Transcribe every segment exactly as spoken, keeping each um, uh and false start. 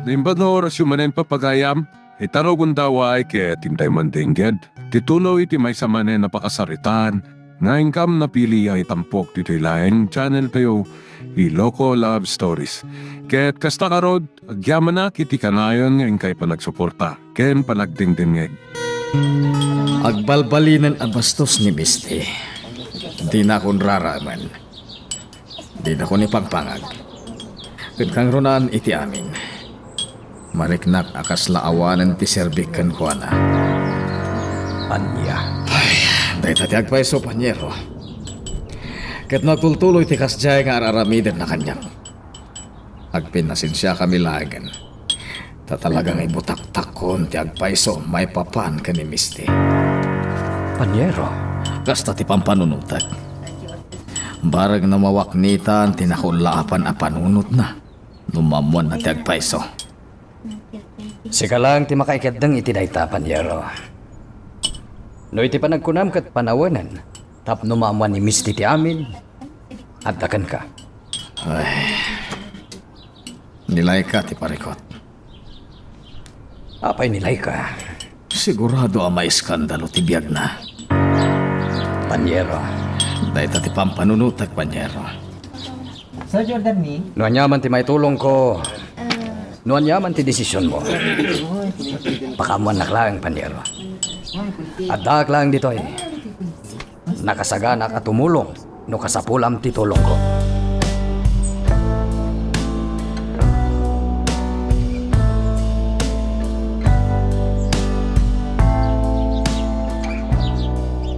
Naimbag nga orasyo manen, papagayam, ita rugonda, ket intay man dengged ti tuloy ti maysa manen a pakasaritaan nga inkam napili a itampok ditoy laeng channel tayo, Iloko Love Stories. Ket kasta ngarud, agyamanak iti kanayon nga inkay panagsuporta ken panagdengdengngeg. Agbalbalinen a bastos ni Misty. Dinakon raraemen. Dinakon ipangpangag. Ket kangrunaan iti amin, mariknak a kasla awanen ti serbik kenkuana. Ania? Ay, dayta ti agpayso, panyero. Ket no agtultuloy ti kasdiay nga ar-aramidenna kaniak, agpinnasensiakami laengen. Ta talaga nga ibutaktakkon ti agpayso maipapan ken ni Misty. Panyero. Kasta ti pampanunotek. Bareng no mawaknitan ti nakullaapan a panunotna no maammoanna ti agpayso. Sika laeng ti makaikeddeng iti dayta, panyero. No iti panagkunam ket panawenen tapno maammoan ni Misty ti amin, adda kenka. Ay. Ni Laika ti parikot. Apay ni Laika? Sigurado a maiskandalo ti biagna. Panyero. Dayta ti pampanunotek, panyero. Sir Jordan, mi? No aniaman ti maitulongko, no aniaman ti desisionmo, pakaammoannak laeng, panyero. Addaak laeng ditoy. Nakasaganak a tumulong no kasapulam ti tulongko.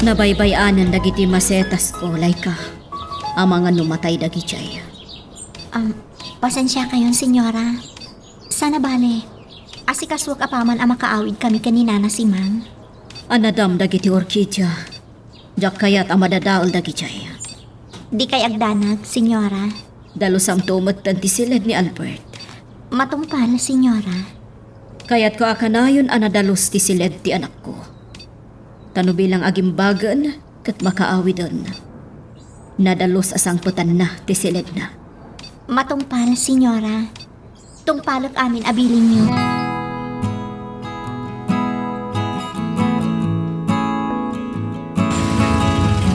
Nabaybay-anan dagiti masetasko, Laika, amangan no matay dagidiay. Um, pasensiakayon, senyora. Sana bale, asikasuak apaman a makaawidkami ken ni Nana Simang. Anadam dagiti orkidia. Diak kayat a madadael dagidiay. Dikay agdanag, senyora. Dalusangto metten ti siled ni Albert. Matungpal, senyora. Kayatko a kanayon a nadalus ti siled ti anakko. Ta no bilang agimbagen ket makaawiden, nadalus a sangpetanna ti siledna. Matungpal, senyora. Tungpalek amin a bilinyo.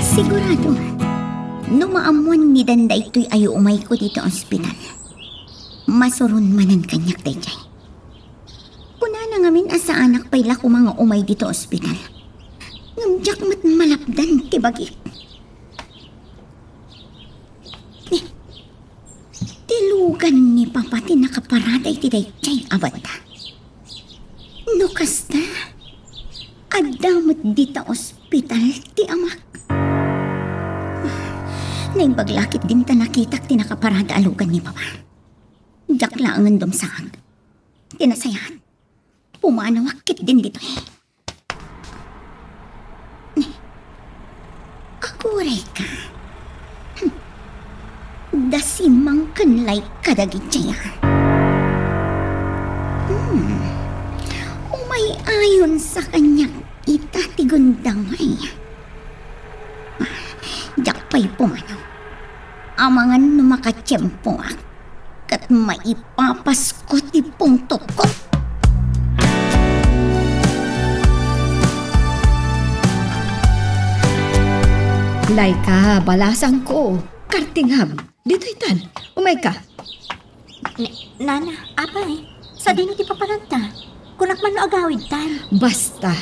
Sigurado, no maammoan ni Dan daytoy a iumayko ditoy ospital, masuron manen kaniak daydiay. Kunana ngamin a saanak pay la koma nga umay ditoy ospital. Ngem diak met malapdan ti bagik. Ti lugan ni Papa ti nakaparada iti daydiay a banda. No kasta, adda met dita ospital ti amak. Naimbag la ketdin ta nakitak ti nakaparada a lugan ni Papa. Diak laengen dumsaag. Ti nasayaat, pumanawak ketdin ditoy. Agurayka. Hmm. Da Simang ken Laika dagidiay a. Hmm. Umay-ayonsa kaniak ita ti gundaway. Ah, diak pay pumanaw. Amangan no makatiempoak ket maipapasko ti pungtotko. Laika, balasangko. Kartingam. Ditoy tan. Umayka. N-, Nana, apay, sadino ti papananta? Kunak man no agawid tan. Basta,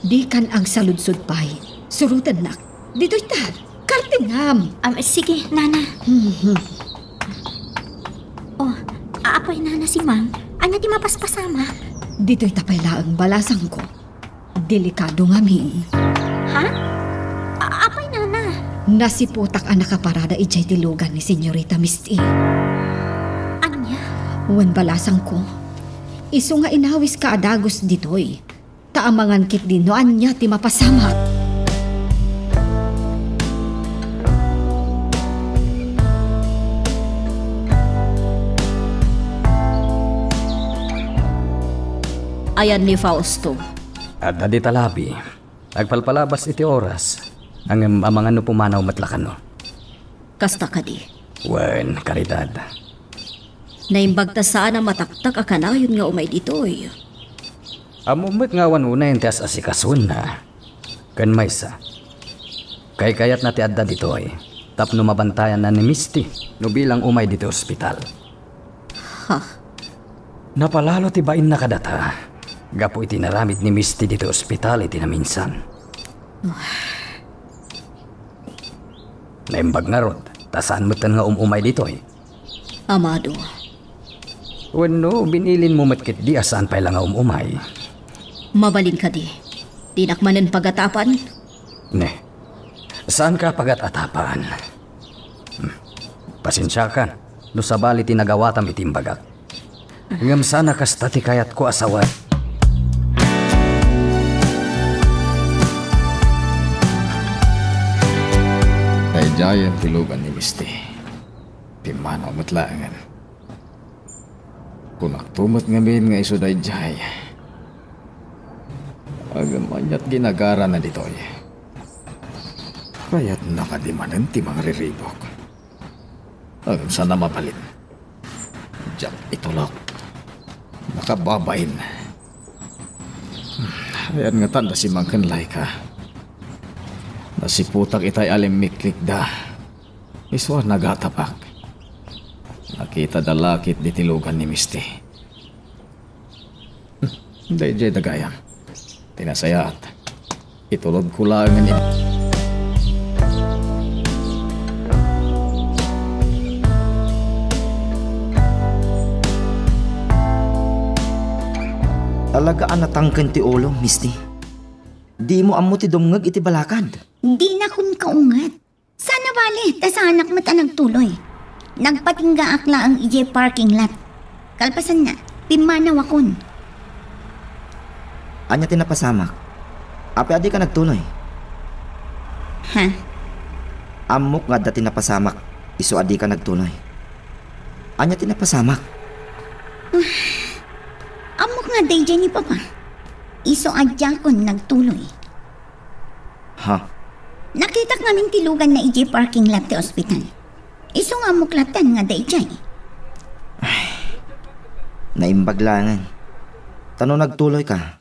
dikan agsaludsod pay. Surotennak. Ditoy ta. Kartingam. Am, sige, Nana. Mhm. Oh, a-, apay, Nana Simang? Ania ti mapaspasamak? Ditoy ta pay laeng balasangko. Delikado ngamin. Ha? A-, apay, Nana? Nasiputak a nakaparada idiay ti lugan ni Senyorita Misty. Ania? Wen balasangko, isu nga inawiska a dagus ditoy. Ta amangan ketdi no ania ti mapasamak. Ayan ni Fausto. Adda dita labi. Agpalpalabas iti oras. Ngem amangan no pumanaw met la kano. Kasta kadi? Wen, Caridad. Naimbag ta saan a mataktak a kanayon nga umay ditoy. Ammom met nga awan unayen ti as-asikasuenna. Ken maysa, kaykayatna ti adda ditoy tapno mabantayanna ni Misty no bilang umay ditoy ospital. Ha? Napalalo ti bainna kadata gapu iti naramid ni Misty ditoy ospital iti naminsan. Naimbag ngarud, ta saan metten nga um-umay ditoy. Amado. Wenno, binilinmo met ketdi a saan pay la nga um-umay. Mabalin kadi? Dinak manen pagatapan? Ne. Saanka pagatapan? Hmm. Pasensiakan no sabali ti nagawatam iti imbagak. Ngem saan a kasta ti kayatko a sawen. Daydiayen ti lugan ni Misty. Pimmanaw met laengen. Kunakto met ngamin nga isu daydiay. Ngem aniat ginagarana ditoy? Kayatna kadi manen ti mangriribuk? Ngem saan a mabalin. Diak itulok. Nakababain. Ayan nga tanda si Mang ken Laika. Nasiputak itay a limmiklikda. Isu a nagatapak. Nakitada la ketdi ti lugan ni Misty. Hmm, daydiay da gayam. Ti nasayaat, itulodko laengen im- Talaga a natangken ti ulom, Misty. Dimo ammo ti dumngeg iti balakad. Dinakon kaunget. Saan a bale, ta saanak met a nagtuloy. Nagpatinggaak laeng idiay parking lot. Kalpasanna, pimmanawakon. Ania ti napasamak? Apay a dika nagtuloy? Ha? Ammok nga adda ti napasamak, isu a dika nagtuloy. Ania ti napasamak? Ah, ammok nga adda idiay ni Papa. Isu a diakon nagtuloy. Ha? Nakitak ngamin ti luganna idiay parking lot ti ospital. Isu nga ammok lattan nga adda idiay. Ay, naimbag laengen. Ta no nagtuloyka,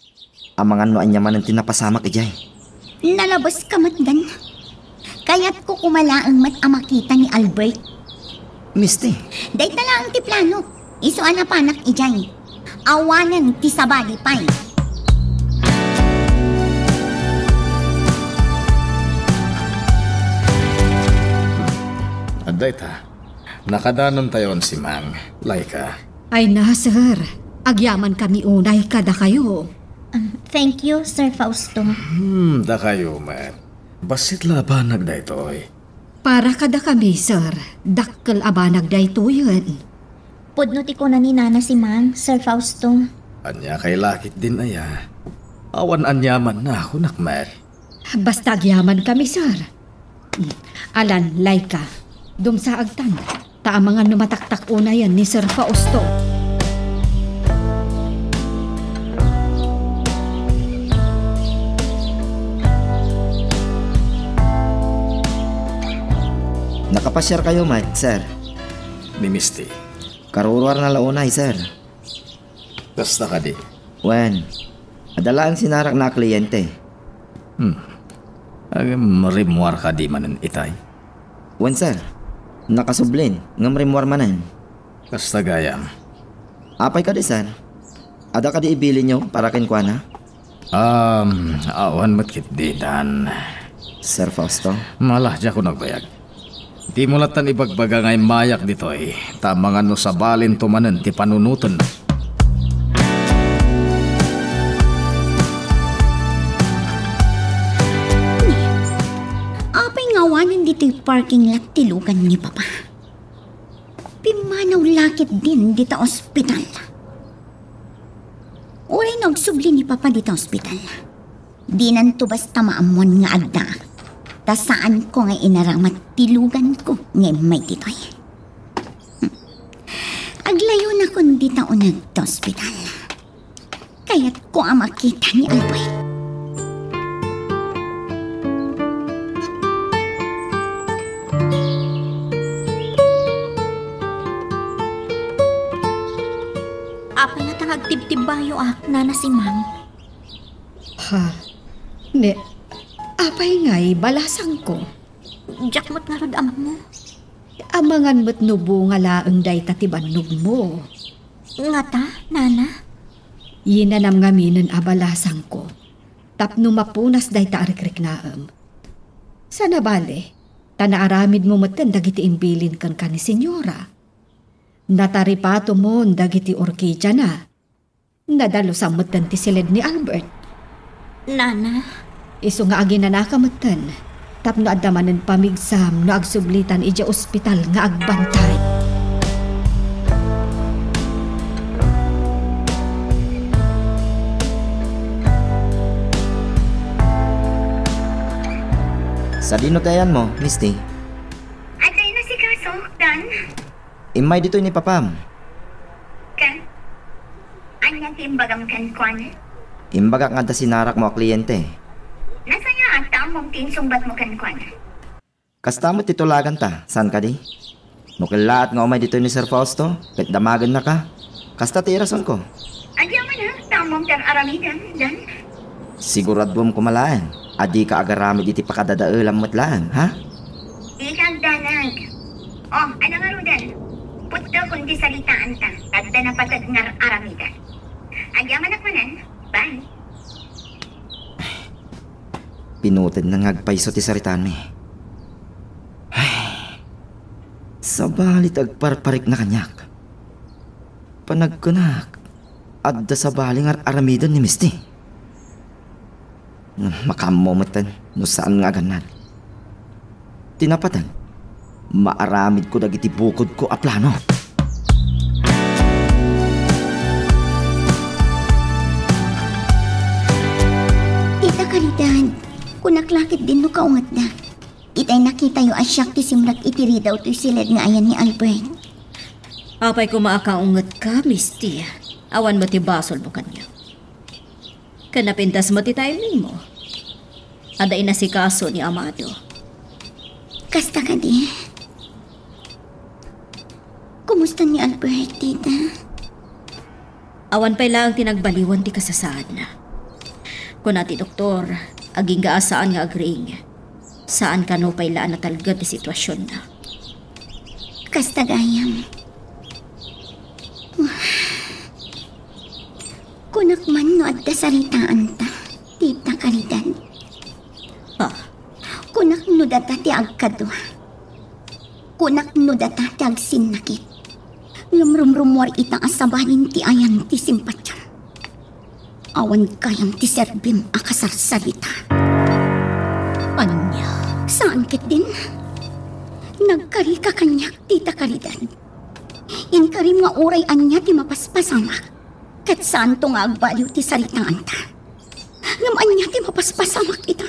amangan no ania manen ti napasamak idiay. Nalabeska met, Dan. Kayatko koma laeng met a makita ni Albert. Misty. Dayta laeng ti planok. Isu a napanak idiay. Awanen ti sabali pay. Adda ita. Nakadanontayon si Mang, Laika. Ay na, sir. Agyamankami unay kadakayo. Um, thank you, Sir Fausto. Hmm, dakayo met. Bassit la a banag daytoy. Para kadakami, sir, dakkel a banag daytoyen. Pudno ti kuna ni Nana Simang, Sir Fausto. Ania kay lakit din aya? Awan aniamanna, kunak met. Basta agyamankami, sir. Alan, Laika, dumsaagtan. Ta amangan no mataktak unayen ni Sir Fausto. Nakapasiar kayo met, sir? Ni Misty. Karuruarna la unay, sir. Kasta kadi? Wen, adda laeng sinarakna a kliente. Hmm. Agem rimmuar kadi manen itay? Wen, sir. Nakasublin, ngem rimmuar manen. Kasta gayam. Apay kadi, sir? Adda kadi ibilinyo para kenkuana? Um, awan met ketdi, Dan. Sir Fausto? Mala, diak nagbayag. Dimo lattan ibagbaga nga immayak ditoy, ta amangan no sabalinto manen ti panunoten. Apay nga awanen ditoy parking lot ti lugan ni Papa? Pimmanaw la ketdin dita ospital. Uray no agsubli ni Papa dita ospital, dinanto basta maammuan nga adda. Ta saanko nga inaramat ti luganko nga immay ditoy. Aglayonakon dita uneg ta ospital. Kayatko a makita ni Albert. Tibtibbayoak, Nana Simang. Ha? Ne, apay ngay balasangko? Diak met ngarud ammo. Amangan met no bunga laeng dayta ti bannogmo. Ngata, Nana? Yinanam ngaminen a balasangko tapno mapunas dayta a rikriknaem. Sana bale, ta naaramidmo metten dagiti imbilin kenka ni Senyora. Nataripatomon dagiti orkidiana. Nadalusam metten ti siled ni Albert. Nana. Isu nga aginanaka metten, tapno adda manen pamigsam no agsublitan idiay ospital nga agbantay. Sadino ti ayanmo, Misty? Adda inasikaso, Dan. Immay ditoy ni papam. Ken? Ania ti imbagam kenkuana? Imbagak nga adda sinarakmo a kliente. Nasayaat ta ammom ti insungbatmo kenkuana. Kasta met ti tulaganta, saan kadi? No kellaat nga umay ditoy ni Sir Fausto, ket damagennaka. Kasta ti irasonko. Agyamanak, ta ammom ti ar-aramidem, Dan. Siguraduem koma laeng a dika agaramid iti pakadadaelam met laeng, ha? Dika agdanag. O, ania ngaruden? Putdekon ti saritaanta, ta adda napateg nga ar-aramidem. Agyamanak manen. Bye. Pinutedna nga agpayso ti saritaanmi. Ay, sabali ti agparparikna kaniak. Panagkunak, adda sabali nga ar-aramiden ni Misty. Makaammo metten no saan nga agannad. Ti napateg, maaramidko dagiti bukodko a plano. Tita Caridad, kunak la ketdin no kaungetda. Itay nakitayo a siak ti simrek iti ridaw toy siled nga ayan ni Albert. Apay koma a kaungetka, Misty. Awan met ti basolmo kaniak. Ken napintas met ti timingmo. Adda inasikaso ni Amado. Kasta kadi? Kumusta ni Albert, tita? Awan pay laeng ti nagbaliwan ti kasasaadna. Kuna ti doktor, agingga a saan nga agriing. Saan kano pay la a natalged ti situasionna. Kasta gayam. Kunak man no adda saritaanta, Tita Caridad. Ah. Kunak no data ti agkadua. Kunak no data ti agsinnakit. Ngem rumrumuar ita a sabalin ti ayan ti simpatiam. Awan gayam ti serbim a kasarsarita. Ania? Saan ketdin? Nagkarika kaniak, Tita Caridad. Inkarim nga uray ania ti mapaspasamak, ket saanto nga agbaliw ti saritaanta. Ngem ania ti mapaspasamak ita?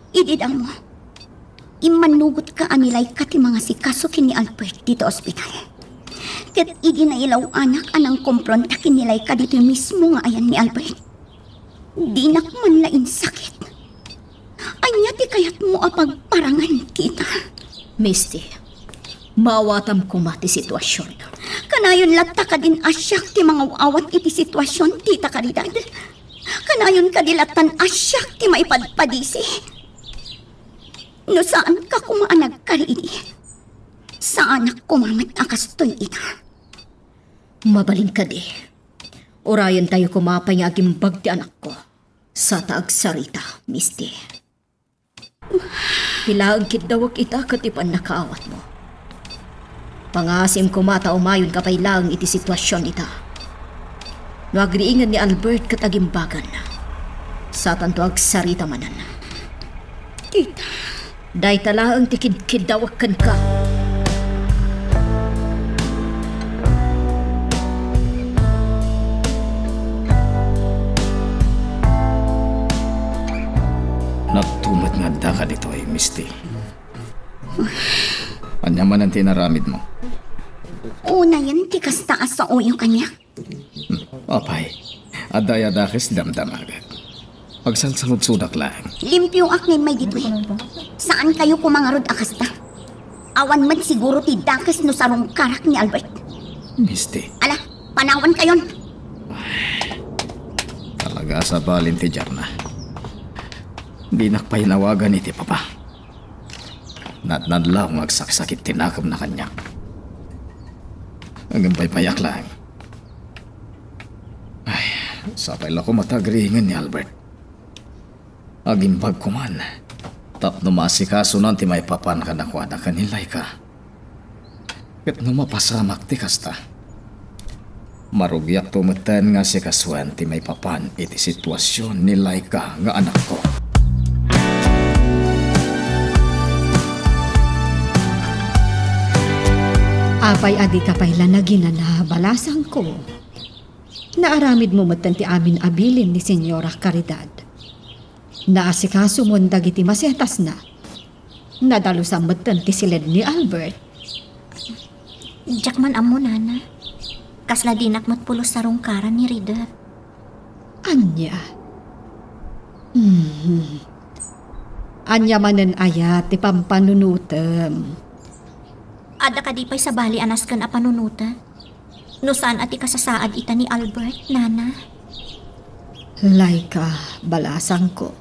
Idi damo, immannugotka a nilayka ti mangasikaso ken ni Albert dita ospital. Ket idi nailaw-anak a nangkompronta ken nilayka ditoy mismo nga ayan ni Albert, dinak man la insakit. Ania ti kayatmo a pagparangen, tita? Misty, maawatam koma ti situasion. Kanayon latta kadin a siak ti mangaw-awat iti situasion, Tita Caridad? Kanayon kadi lattan a siak ti maipadpadisi? No saanka koma a nagkari idi, saanak koma met a kastoy ita. Mabalin kadi, urayentayo koma pay nga agimbag ti anakko. Sa ta agsarita, Misty. Ti laeng kiddawek ita ket ti pannakaawatmo. Pangasim koma ta umayonka pay laeng iti situasion ita. No agriingen ni Albert ket agimbagan, satanto agsarita manen. Tita. Dayta laeng ti kidkiddawek kenka. Nagtumet nga addaka ditoy, Misty. Ania manen ti inaramidmo? Unayen ti kasta a saoyo kaniak. Hmm, apay, adda aya dakes damdamagek? Agsalsaludsodak laeng. Limpioak nga immay ditoy. Saankayo koma ngarud a kasta. Awan met siguro ti dakes no sarungkarak ni Albert. Misty. Ala, Panawankayon. Talaga a sabali ti Diarna. Dinak pay nawagan iti papa. Nadnadlaw nga agsaksakit ti nakemna kaniak. Ngem paypayak laeng. Ay, sapay la koma ta agriingen ni Albert. Agimbag koman tapno maasikasonan ti maipapan kadakuada ken ni Laika. Ket no mapasamak ti kasta, marugiakto metten nga asikasoen ti maipapan iti situasion ni Laika nga anakko. Apay a dika pay la naginana, balasangko? Naaramidmo metten ti amin a bilin ni Señora Caridad. Naasikasomon dagiti masetasna. Nadalusam metten ti siled ni Albert. Diak man ammo, Nana. Kasla dinak met pulos sarungkaran ni Ridep. Ania? Hmm. Ania manen aya ti pampanunotem? Adda kadi pay sabali a nasken a panunotek? No saan a ti kasasaad ita ni Albert, Nana? Laika, balasangko.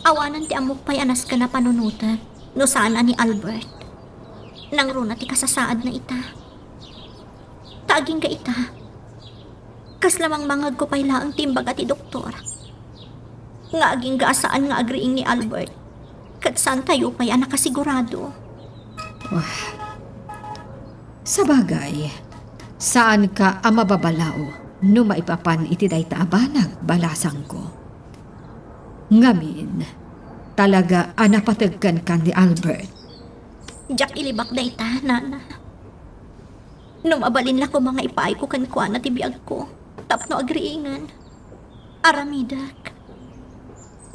Awanen ti ammok pay a nasken a panunotek no saan a ni Albert. Nangruna ti kasasaadna ita. Ta agingga ita, kasla mangmangegko pay laeng ti imbaga ti doktor. Nga agingga a saan nga agriing ni Albert, ket saantayo pay a nakasigurado. Wah. Sabagay, saanka a mababalao no maipapan iti dayta a banag, balasangko. Ngamin, talaga a napategkan kan ni Albert. Diak ilibak dayta, Nana. No mabalin la koma nga ipaayko kenkuana ti biagko tapno agriingen, aramidek.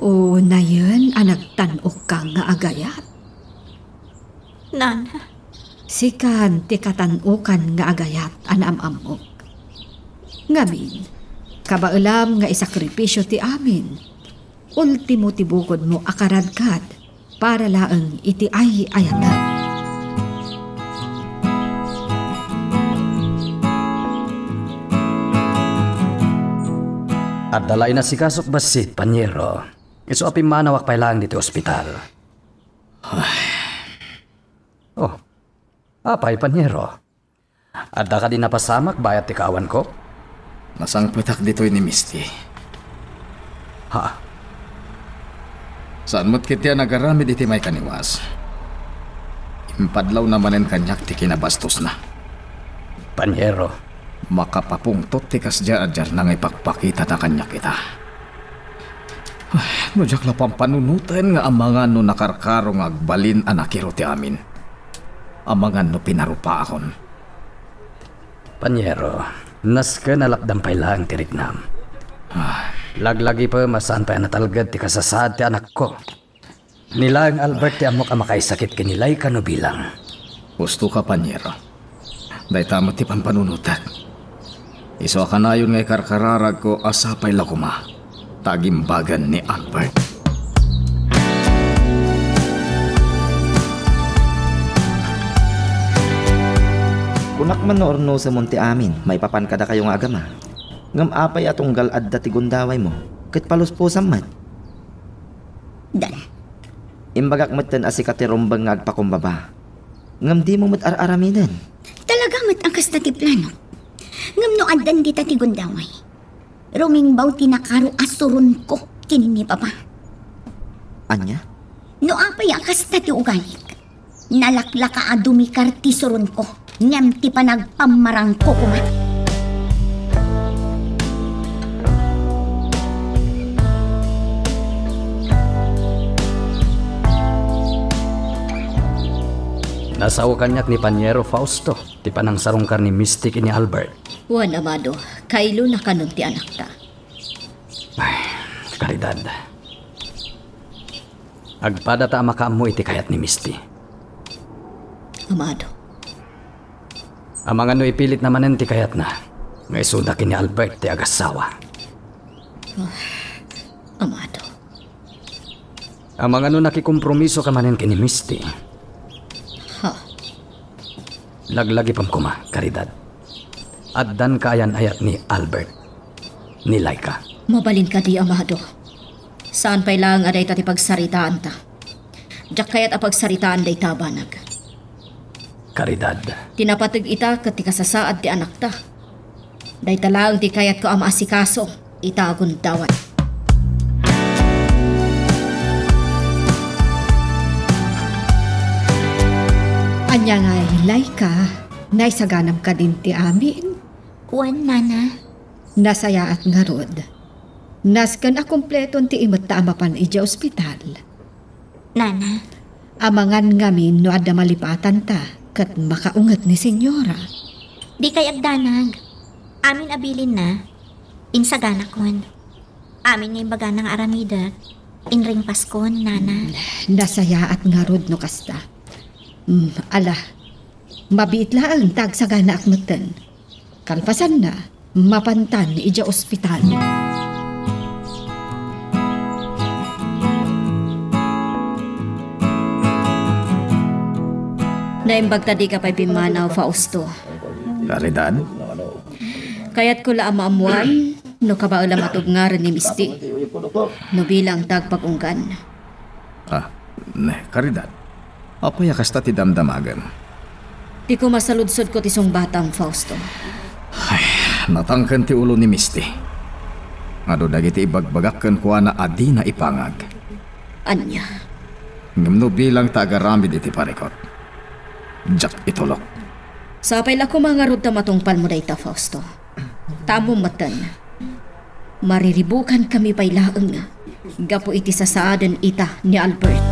O nayen a nagtan-okka nga agayat? Nana. Sikan ti katan-okan nga agayat a naam-ammok. Ngamin, kabaelam nga isakripisio ti amin. Ultimo ti bukodmo a karadkad para laeng iti ay-ayatem. Adda la inasikasok bassit, Paniero. Isu a pimmanawak pay laeng ditoy ospital. Oh, apay, Paniero? Adda kadi napasamak bayat ti kaawanko? Nasangpetak ditoy ni Misty. Ha? Saan met ketdi a nagaramid iti maikaniwas. Impadlawna manen kaniak ti kinabastosna. Paniero. Makapapungtot ti kasdiay a Diarna nga ipakpakitana kaniak ita. Ah, no diak la pampanunoten nga amangan no nakarkaro nga agbalin a nakiro ti amin. Amangan no pinarupaakon. Paniero, nasken a lapdan pay laeng ti riknam. Ah. Laglagipem a saan pay a natalged ti kasasaad ti anakko. Ni laeng Albert ti ammok a makaisakit ken ni Laika no bilang. Husto ka, Paniero. Dayta met ti pampanunotek. Isu a kanayon nga ikarkararagko a sapay la koma ta agimbagen ni Albert. Kunak man no urnosemon ti amin maipapan kadakayo nga agama. Ngem apay a tunggal adda ti gundawaymo ket paluspusam met? Dan. Imbagak metten a sika ti rumbeng nga agpakumbaba. Ngem dimo met ar-aramiden. Talaga met a kasta ti plano. Ngem no addan dita ti gundaway, rumingbaw ti nakaro a suronko ken ni Papa. Ania? No apay a kasta ti ugalik, nalaklaka a dumikar ti suronko, ngem ti panagpammarangko koma. Nasao kaniak ni Paniero Fausto ti panangsarungkar ni Misty ken ni Albert. Wen, Amado, kailona kanon ti anakta. Ay, Caridad. Agpadata a makaammo iti kayat ni Misty. Amado. Amangan no ipilitna manen ti kayatna nga isuna ken ni Albert ti agassawa. Ah, Amado. Amangan no nakikompromisoka manen ken ni Misty. Ha? Laglagipem koma, Caridad. Addan kaayan-ayat ni Albert, ni Laika. Mabalin kadi, Amado. Saan pay laeng a dayta ti pagsaritaanta. Diak kayat a pagsaritaan dayta a banag. Caridad. Ti napateg ita ket ti kasasaad ti anakta. Dayta laeng ti kayatko a maasikaso ita a gundaway. Ania ngay, Laika, naisaganam kadin ti amin? Wen, Nana. Nasayaat ngarud. Nasken a kumpleton ti imetta a mapan idiay ospital. Nana. Amangan ngamin no adda malipatanta ket makaunget ni Senyora. Dikay agdanag. Amin a bilinna, insaganakon. Amin nga imbagana nga aramidek, inringpaskon, Nana. Nasayaat ngarud no kasta. Mm, ala, mabiit laeng ta agsaganaak metten. Kalpasanna, mapantan idiay ospital. Naimbag ta dika pay pimmanaw, Fausto. Caridad? Kayatko la a maammuan no kabaelam a tubngaren ni Misty. No bilang ta agpag-unggan. Ah, ne, Caridad. Apay a kasta ti damdamagem? Ti kumasaludsodko ti sungbatam, Fausto. Ay, natangken ti ulo ni Misty. Adu dagiti ibagbagak kenkuana a dina ipangag. Ania? Ngem no bilang ta agaramid iti parikut, diak itulok. Sapay la koma ngarud ta matungpalmo dayta, Fausto. Ta ammom metten, mariribukankami pay laeng gapu iti sasaaden ita ni Albert.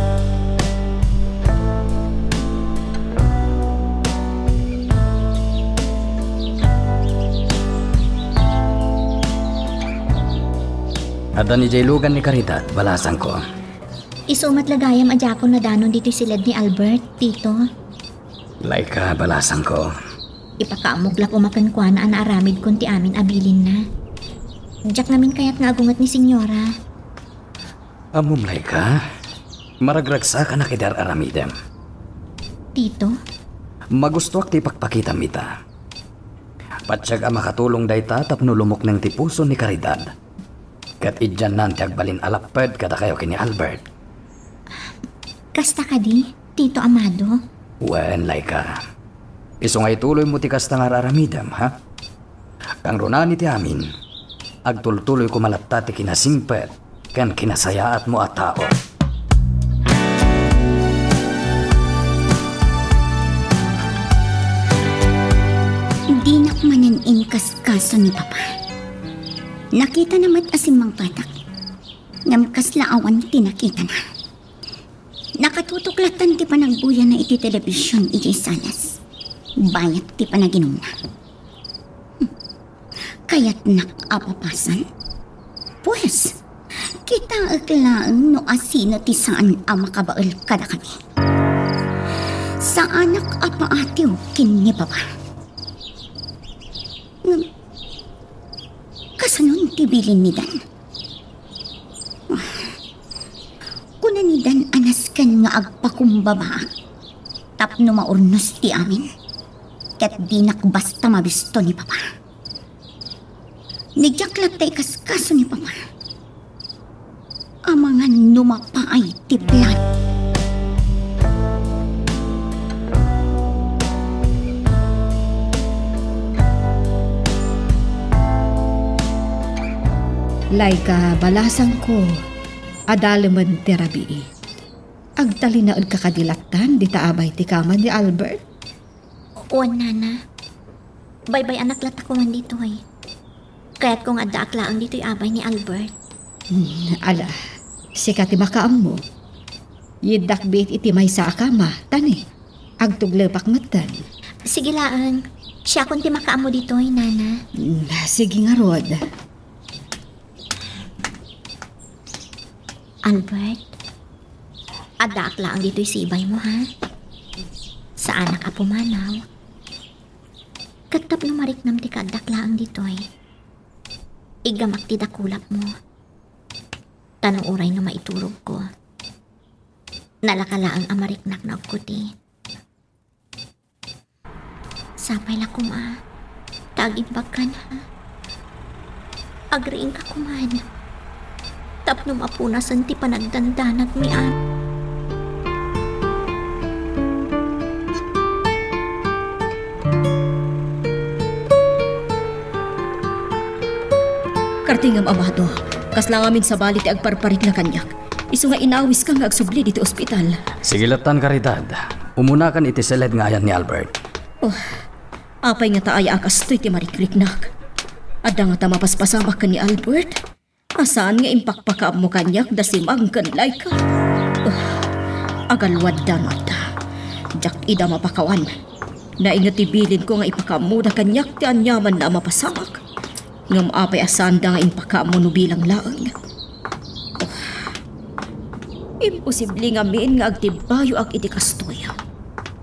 Addan idiay lugan ni Caridad, balasangko. Isu met la gayam a diakon nadanon ditoy siled ni Albert, Tito. Laika, balasangko. Ipakaammok la koma kenkuana a naaramidkon ti amin a bilinna. Diak ngamin kayat nga agunget ni Senyora. Ammom, Laika, maragragsakanak idi ar-aramidem. Tito? Magustoak ti ipakpakitam ita. Patiek a makatulong dayta tapno lumukneng ti puso ni Caridad. Ket idiannan ti agbalin a lapped kadakayo ken ni Albert. Kasta kadi, Tito Amado? Wen, Laika. Isu nga ituloymo ti kasta nga ar-aramidem, ha? Kangrunaan iti amin, agtultuloy koma latta ti kinasingpet ken kinasayaatmo a tao. Dinak manen inkaskaso ni Papa. Nakitana met a simmangpatak, ngem kasla awan ti nakitana. Nakatutok lattan ti panagbuyanna iti telebision idiay salas, bayat ti panaginumna. Hmm. Kayatnak a papasan? Pues, kitaek laeng no asino ti saan a makabael kadakami. Saanak a paatiw ken ni Papa. Ngem, kasanon ti bilin ni Dan? Kuna ni Dan a nasken nga agpakumbabaak tapno maurnos ti amin, ket dinak basta mabisto ni Papa. Ni diak latta ikaskaso ni Papa. Amangan no mapaay ti plan. Laika, balasangko, adalemen ti rabii. Agtalinaedka kadi lattan dita abay ti kama ni Albert? Wen, Nana. Baybay-anak latta koma ditoy. Kayatko nga addaak laeng ditoy abay ni Albert. Hmm, ala, sika ti makaammo. Yiddak biit iti maysa a kama, tani. Agtuglepak metten. Sige laeng. Siakon ti makaammo ditoy, Nana. Hmm, sige ngarud. Albert, addaak laeng ditoy sibaymo, ha? Saanak a pumanaw. Ket tapno mariknam ti kaaddak laeng ditoy, iggamak ti dakulapmo. Ta no uray no maiturogko, nalaka laeng a mariknak no agkuti. Sapay la koma, ta Agimbagkan, ha? Agriingka koman. Tapno mapunasen ti panagdandanagmi, a. Kartingam, Amado. Kasla ngamin sabali ti agparparikna kaniak. Isu nga inawiska nga agsubli ditoy ospital. Sige lattan, Caridad. Umunakan iti siled nga ayan ni Albert. Oh, apay ngata aya a kastoy ti marikriknak? Adda ngata mapaspasamak ken ni Albert? A saan nga impakpakaammo kaniak da Simang ken Laika? Ah, agalwadda no adda. Diak ida mapakawan. Nainget ti bilinko nga ipakaammoda kaniak ti aniamanna a mapasamak. Ngem apay a saanda nga impakaammo no bilang laeng? Ah, imposible ngamin nga agtibbayoak iti kastoy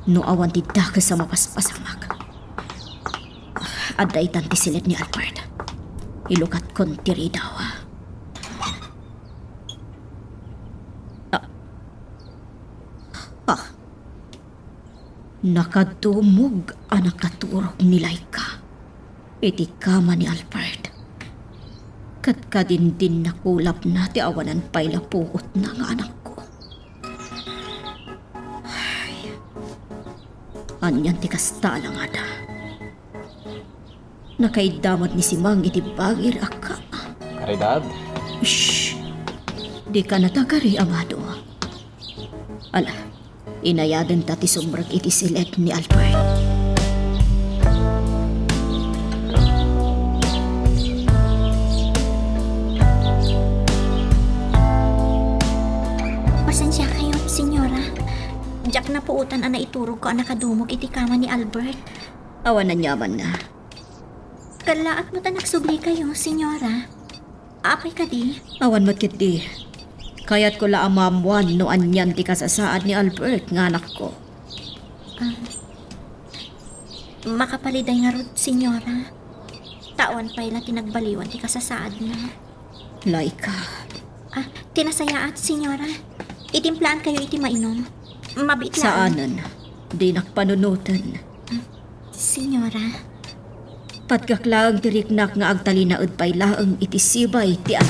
no awan ti dakes a mapaspasamak. Adda itan ti siled ni Albert. Ilukatkon ti ridaw. Ah. Ah. Nakadumog a nakaturog ni Laika iti kama ni Albert. Ket kadindin nakulapna ti awanan pay la puotna nga anakko. Ay. Anian ti kasta a langada? Nakaidda met ni Simang iti bangir a kama. Caridad? Shh! Dika natagari, Amado. Ala, inayadenta ti sumrek iti siled ni Albert. Pasensiakayo, senyora. Diak napuotan a naiturogko a nakadumog iti kama ni Albert. Awan aniamanna. Kallaat met a nagsublikayo, senyora. Apay kadi? Awan met ketdi. Kayatko la a maammoan no anian ti kasasaad ni Albert nga anakko. Ah, makapaliday ngarud, senyora. Ta awan pay la ti nagbaliwan ti kasasaadna. Laika. Ah, ti nasayaat, senyora. Itimplaankayo iti mainum. Mabiit laeng. Saanen. Dinak panunoten. Ah, senyora. Patgak laeng ti riknak nga agtalinaed pay laeng iti sibay ti an-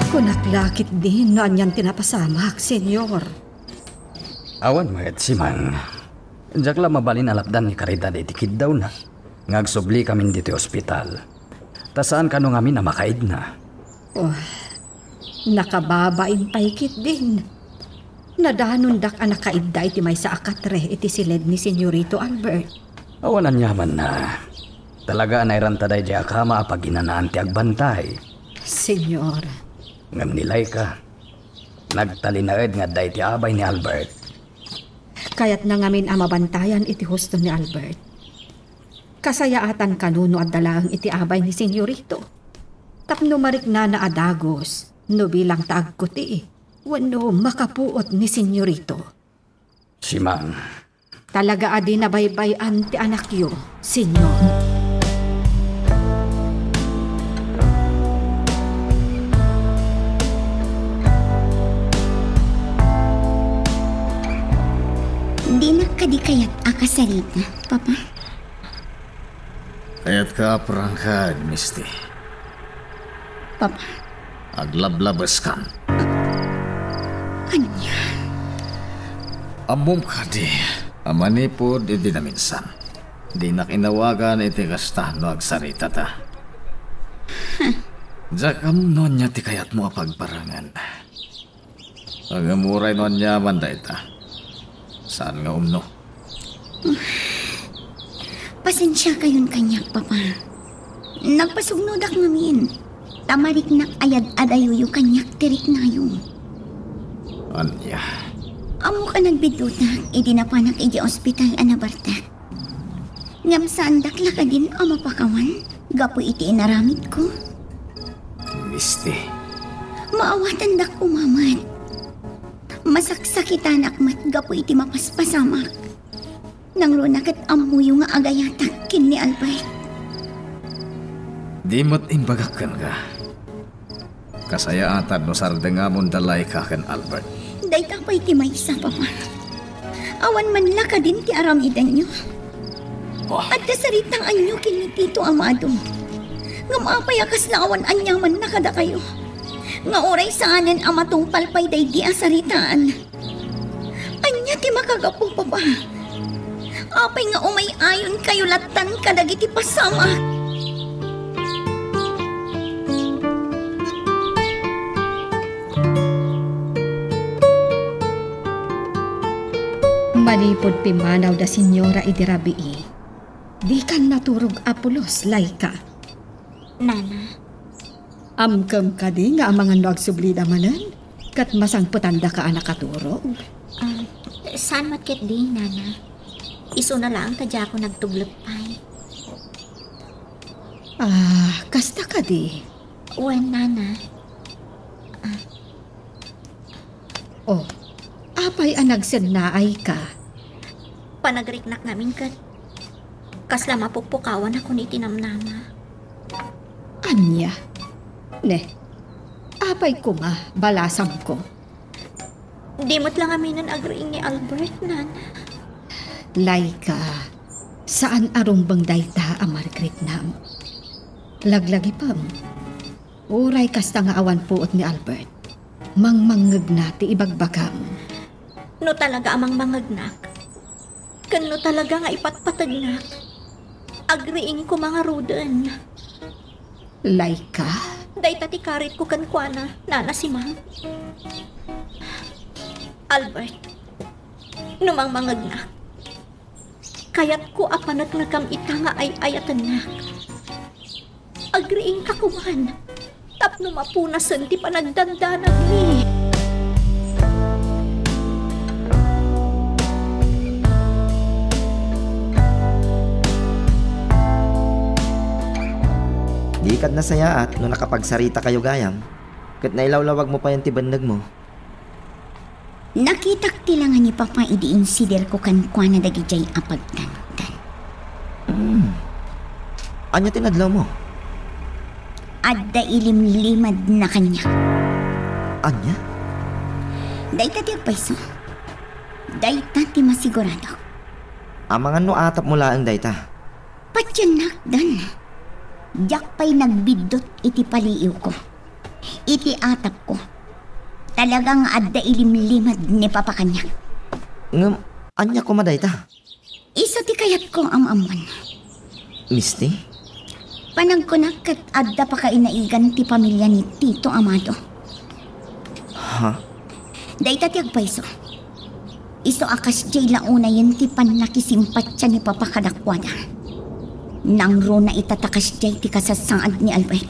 Kunak la ketdin no anian ti napasamak, Senyor. Awan met, Simang. Diak la mabalin a lapdan ni Caridad iti kiddawna nga agsublikamin ditoy ospital. Ta saan kano ngamin a makaidna. Oh, nakababain pay ketdin. Nadanondak a nakaidda iti maysa a katre iti siled ni Senyorito Albert. Awan aniamanna. Talaga a nairanta daydiay a kama a paginanaan ti agbantay. Senyor. Ngem ni Laika, nagtalinaed nga adda iti abay ni Albert. Kayatna ngamin a mabantayan iti husto ni Albert. Kasayaatan kano no adda laeng iti abay ni Senyorito. Tapno mariknana a dagus no bilang ta agkuti wenno makapuot ni Senyorito. Simang. Talaga a di nabaybay-an ti anakyo, Senyor. Dinak kadi kayat a kasarita, Papa? Kayatka a prangkaen, Misty. Papa. Aglablabeskan. Ania? Ammom kadi a manipud idi naminsan, dinak inawagan iti kasta no agsaritata. Huh. Diak ammo no ania ti kayatmo a pagbarangen. Ngem uray no aniaman dayta, saan nga umno. Pasensiakayon kaniak, Papa. Nagpasugnodak ngamin, ta mariknak a yad-adayoyo kaniak ti riknayo. Ania? Ammok a nagbidutak idi napanak idiay ospital a nabartek. Ngem saandak la kadin a mapakawan gapu iti inaramidko? Misty. Maawatandak koma met. Masaksakitanak met gapu iti mapaspasamak. Nangruna ket ammoyo nga agayatak ken ni Albert. Di met imbagak kenka. Kasayaatan no sardengamon da Laika ken Albert. Dayta pay ti maysa, Papa. Awan man la kadin ti aramidenyo. Ah. Adda saritaanyo ken ni Tito Amado. Ngem apay a kasla awan aniamanna kadakayo? Nga uray saanen a matungpal pay daydi a saritaan. Ania ti makagapu, Papa? Apay nga umay-ayonkayo lattan kadagiti pasamak? Manipud pimmanaw da Señora idi rabii, dikan naturog a pulos, Laika. Nana. Amkem kadi nga amangan no agsublida manen? Ket masangpetandaka a nakaturog? Ah, saan met ketdi, Nana. Isuna laeng ta diakon agtublek pay. Ah, kasta kadi? Wen, Nana. Ah. Oh, apay a nagsennaayka? Panagriknak ngamin ket kasla mapukpukawanakon iti namnama. Ania? Ne, apay koma, balasangko? Di met la ngaminen agriing ni Albert, Nana. Laika, saan a rumbeng dayta a margriknam. Laglagipem, uray kasta nga awan puot ni Albert, mangmangngegna ti ibagbagam. No talaga a mangmangngegnak, ken no talaga nga ipatpategnak, agriing koma ngaruden. Laika? Dayta ti karitko kenkuana, Nana Simang. Albert, no mangmangngegnak, kayatko a paneknekam ita nga ay-ayatennak. Agriingka koman tapno mapunasen ti panagdandanagmi. Dika nasayaat no nakapagsaritakayo gayam, ket nailawlawagmo payen ti bennegmo. Nakitak ti langa ni Papa idi insiderko kenkuana dagidiay a pagtantan. Hmm. Ania ti nadlawmo? Adda ilimlimadna kaniak. Ania? Dayta ti agpayso. Dayta ti masigurado. Amangan no atapmo laeng dayta. Patiennak, Dan. Diak pay nagbiddut iti paliiwko. Iti atapko, talaga nga adda ilimlimad ni Papa kaniak. Ngem, ania koma dayta? Isu ti kayatko a maammuan. Misti? Panagkunak ket adda pakainaigan ti pamilia ni Tito Amado. Ha? Dayta ti agpayso. Isu a kasdiay la unayen ti pannakisimpatia ni Papa kadakuada. Nangruna ita ta kasdiay ti kasasaad ni Albert.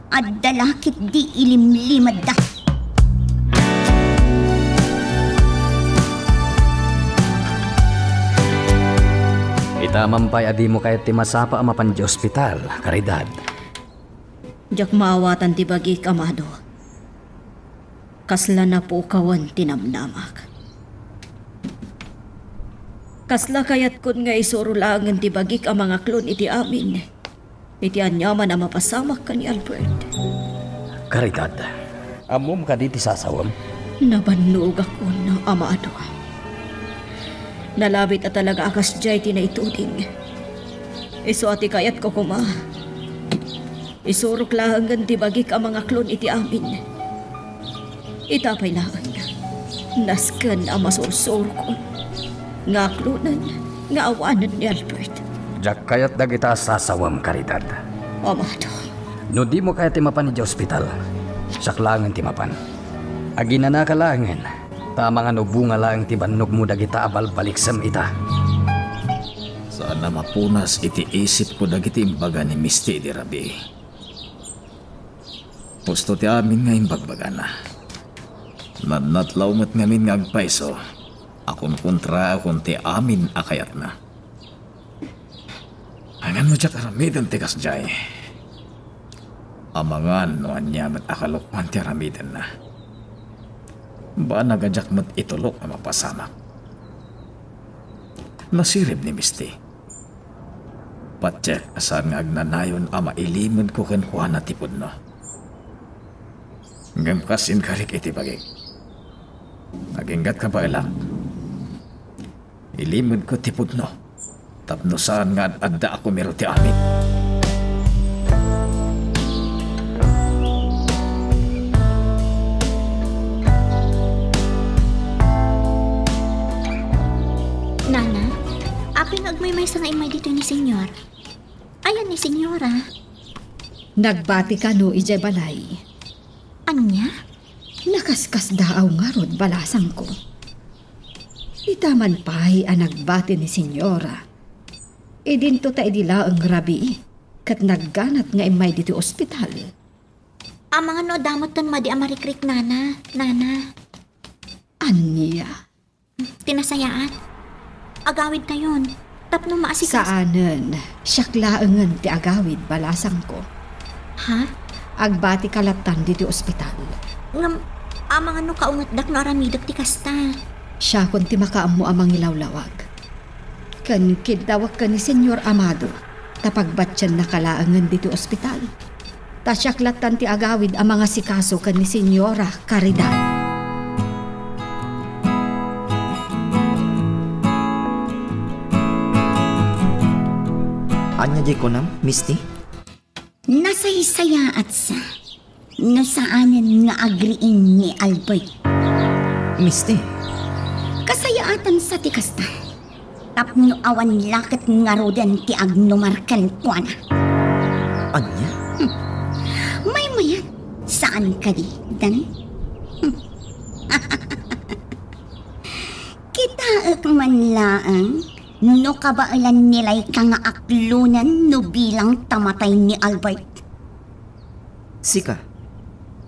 Adda la ketdi ilimlimadda. Ita man pay a dimo kayat ti masapa a mapan idiay ospital, Caridad. Diak maawatan ti bagik, Amado. Kasla napukawan ti namnamak. Kasla kayatkon nga isuro laengen ti bagik a mangaklon iti amin, iti aniaman a mapasamak ken ni Albert. Caridad, ammom kadi ti sasawem? Nabannogakon, Amado. Nalabit a talaga a kasdiay ti naituding. Isu a ti kayatko koma, isurok laengen ti bagik a mangaklon iti amin. Ita pay laeng, nasken a masursurokon nga aklonen nga awanen ni Albert. Diak kayat dagita a sasawem, Caridad. Amado. No dimo kayat ti mapan idiay ospital, siak laengen ti mapan. Aginanaka laengen, ta amangan no bunga laeng ti bannogmo dagita a balbaliksem ita. Saan a mapunas iti isipko dagiti imbaga ni Misti idi rabii. Pusto ti amin nga imbagbagana. Nannatlaw met ngamin nga agpayso a kunkontraakon ti amin a kayatna. Ngem no diak aramiden ti kasdiay, amangan no ania met a kalokuan ti aramidenna. Banag a diak met itulok a mapasamak. Nasirib ni Misti. Patiek a saan nga agnanayon a mailimedko kenkuana ti pudno. Ngem kas inkarik iti bagik, Inggat, kabaelak. Ilimedko ti pudno tapno saan nga ad-adda a kumiro ti amin. Nana, apay nga agmaymaysa nga immay ditoy ni Senyor? Ayan ni Senyora. Nagbati kano idiay balay. Ania? Nakaskasdaaw ngarud, balasangko. Ita man pay a nagbati ni Senyora. Idinto ta idi laeng rabii, ket nagganat nga immay ditoy ospital. Amangan no adda metten madi a marikriknana, nana. Ania? Ti nasayaat. Agawidtayon. Tapno maasikas. Saanen, siak laengen ti agawid, balasangko. Ha? Agbatika lattan ditoy ospital. Ngem, amangan no kaungetdak no aramidek ti kasta. Siakon ti makaammo a mangilawlawag. Ken kiddawek ken ni Señor Amado, ta pagbatiennaka laengen ditoy ospital. Ta siak lattan ti agawid a mangasikaso ken ni Señora Caridad. Ania diay kunam, Misty? Nasaysayaatsa no saanen nga agriing ni Albert. Misty. Kasayaatansa ti kasta. Tapno awan la ket ngaruden ti agnumar kenkuana. Ania? Maymayat, saan kadi, Dan? Kitaek man laeng no kabaelan ni Laika nga aklonen no bilang ta matay ni Albert. Sika,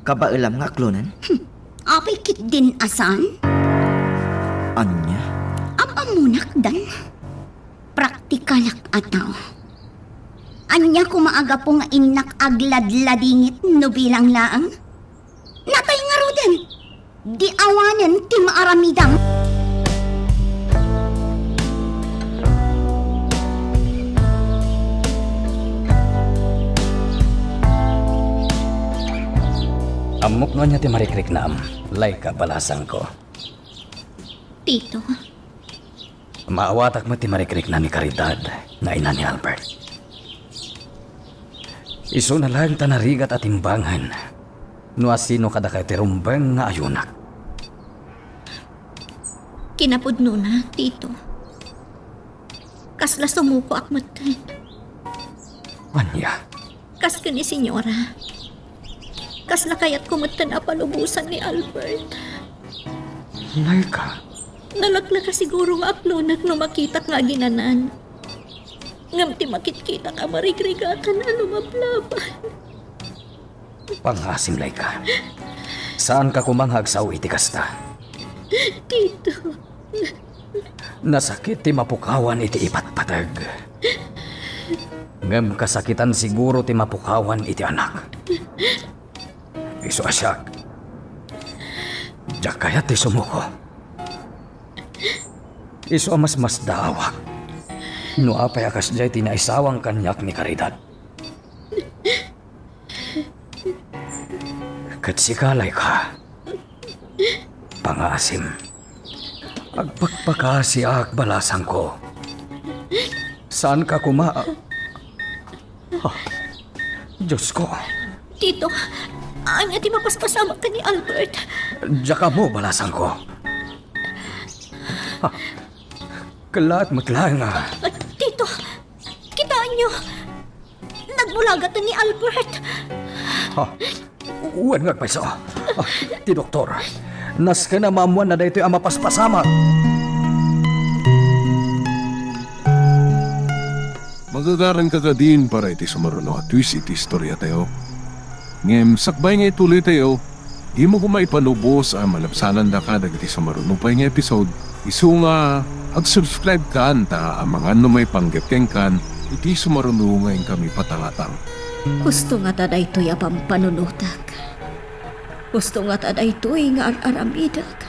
kabaelam nga aklonen? Apay ketdin a saan? Ania? Am-ammonak, Dan. Praktikalak a tao. Ania koma a gapu nga innak agladladingit no bilang laeng? Natay ngaruden! Di awanen ti maaramidam. Ammok no ania ti marikriknam, Laika, balasangko. Tito. Maawatak met ti marikrikna ni Caridad nga ina ni Albert. Isuna laeng ta narigat a timbangen no asino kadakayo ti rumbeng nga ayunak. Kinapudnona, Tito. Kasla sumukoak metten. Ania? Kas ken ni Señora. Kasla kayatko metten a palubosan ni Albert. Laika. Nalaklaka siguro nga aklonek no makitak nga aginanan. Ngem ti makitkitak a marigrigakan a lumablaban. Pangaasim, Laika. Saanka koma nga agsao iti kasta. Tito. Nasakit ti mapukawan iti ipatpateg. Ngem kasakitan siguro ti mapukawan iti anak. Isu a siak, diak kayat ti sumuko. Isu a masmasdaawak no apay a kasdiay ti naisawang kaniak ni Caridad. Ket sika, Laika, pangaasim. Agpakpakaasiak, balasangko. Saanka koma a-, ah, Diosko. Tito, ania ti mapaspasamak ken ni Albert? Diak ammo, balasangko. Ah, kellaat met laeng a. Tito, kitaenyo. Nagbulagaten ni Albert. Ha? Wen nga agpayso. Ah, ti doktor. Nasken a maammoanna daytoy a mapaspasamak. Magagaranka kadin para iti sumaruno a twist iti istoriatayo. Ngem sakbay nga ituloytayo, dimo koma ipalubos a malabsanandaka dagiti sumaruno pay nga episode. Isu nga, ag-subscribe kan ta amangan no maipanggep kenkan iti sumaruno nga inkami patangatang. Husto ngata daytoy a pampanunotak. Husto ngata daytoy nga ar-aramidek.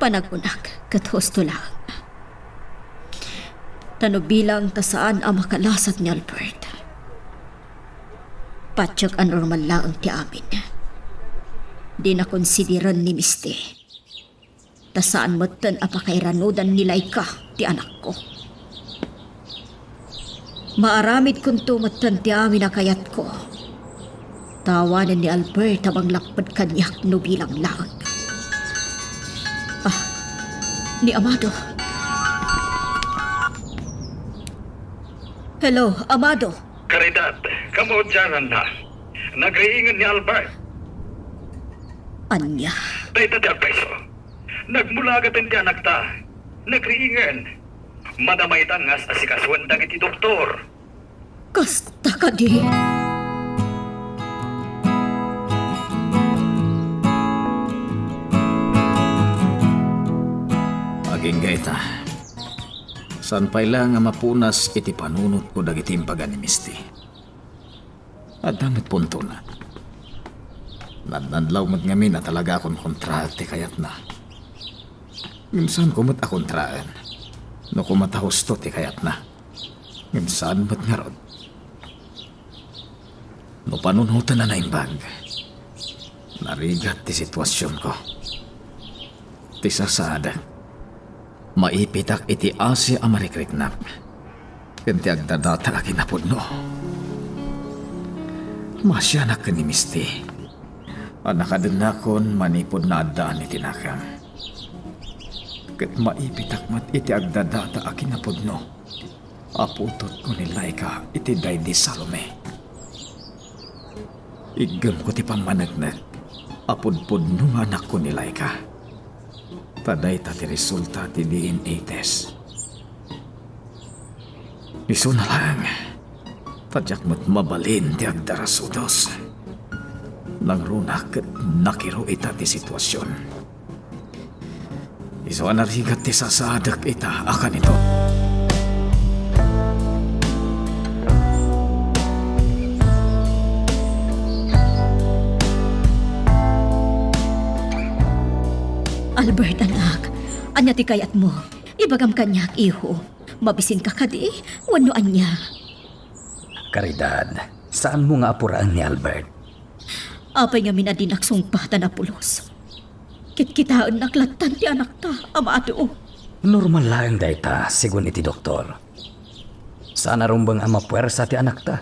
Panagunak ket husto laeng. Ta no bilang ta saan a makalasat ni Albert, patiek a normal laeng ti amin. Dina konsideren ni Misty. Ta saan metten a pakairanudan ni Laika ti anakko. Maaramidkonto metten ti amin a kayatko. Ta awanen ni Albert a manglapped kaniak no bilang laeng. Ah, ni Amado. Hello, Amado. Caridad, kamaudiananna. Nagriingen ni Albert. Ania? Dayta ti agpayso. Nagmulagaten ti anakta. Nagriingen. Madama itan nga as-asikasuen dagiti doktor. Kasta kadi? Agingga ita. Saan pay laeng a mapunas iti panunotko dagiti imbaga ni Misty. Adda met puntona. Nadnadlaw met ngamin a talagakon kontraek ti kayatna. Ngem saanko met a kontraen no koma ta husto ti kayatna. Ngem saan met ngarud. No panunoten a naimbag, narigat ti situasionko. Ti sasaadek, maipitak iti asi a marikriknak ken ti agdadata a kinapudno. Maasianak ken ni Misty a nakadennakon manipud naaddaan iti nakem. Ket maipitak met iti agdadata a kinapudno a putotko ni Laika iti daydi Salome. Iggemko ti pammaneknek a pudpudno nga anakko ni Laika. Ta dayta ti resulta ti D N A test. Isuna laeng, ta diak met mabalin ti agdarasudos. Nangruna ket nakiro ita ti situasion. Isu a narigat ti sasaadek ita a kanito. Albert, anak, ania ti kayatmo? Ibagam kaniak, iho. Mabisinka kadi wenno ania? Caridad, saanmo nga apuraen ni Albert? Apay ngamin a dinak sungpatan a pulos? Kitkitaennak lattan ti anakta, Amado. Normal laeng dayta, segun iti doktor. Saan a rumbeng a mapuersa ti anakta.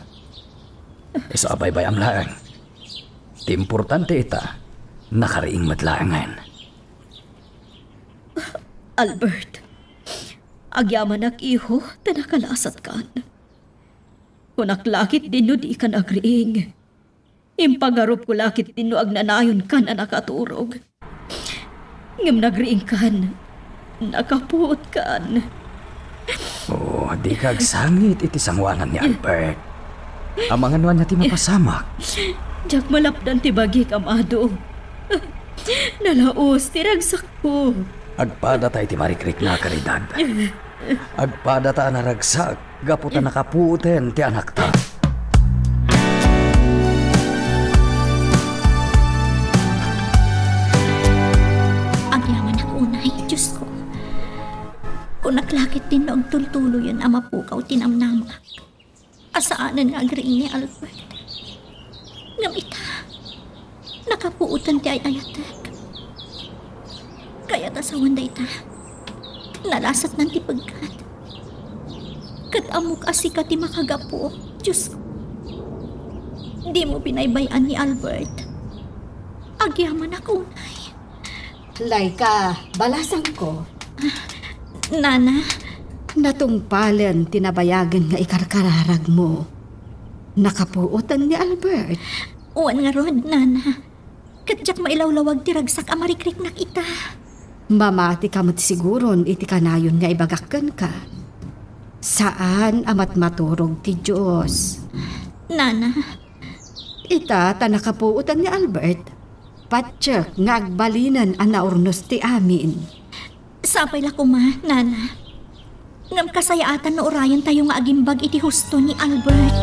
Isu a baybay-am laeng. Ti importante ita, nakariing met laengen. Albert, agyamanak, iho, ta nakalasatkan. Kunak la ketdin no dikan agriing. Impagarupko la ketdin no agnanayonkan a nakaturog. Ngem nagriingkan, nakapuotkan. Oh, dika agsangit iti sangoanan ni Albert. Amangan no ania ti mapasamak. Diak malapdan ti bagik, Amado. Nalaos ti ragsakko. Agpadata iti marikrikna, Caridad. Agpadata a naragsak gapu ta nakapuoten ti anakta. Agyamanak unay, Diosko. Kunak la ketdin no agtultuloyen a mapukaw ti namnamak a saanen nga agriing ni Albert. Ngem ita, nakapuoten ti ay-ayatek. Kayat a sawen dayta, nalasatnan ti pegkat. Ket ammok a sika ti makagapu, Diosko. Dimo binaybay-an ni Albert. Agyamanak unay. Laika, balasangko. Nana? Natungpalen ti nabayagen nga ikarkararagmo. Nakapuoten ni Albert. Wen ngarud, Nana. Ket diak mailawlawag ti ragsak a marikriknak ita. Mamatika met siguron iti kanayon nga ibagak kenka. Saan a matmaturog ti Dios. Nana. Ita ta nakapuoten ni Albert. Patiek nga agbalinen a naurnos ti amin. Sapay la koma, Nana. Ngem kasayaatan no urayentayo nga agimbag iti husto ni Albert.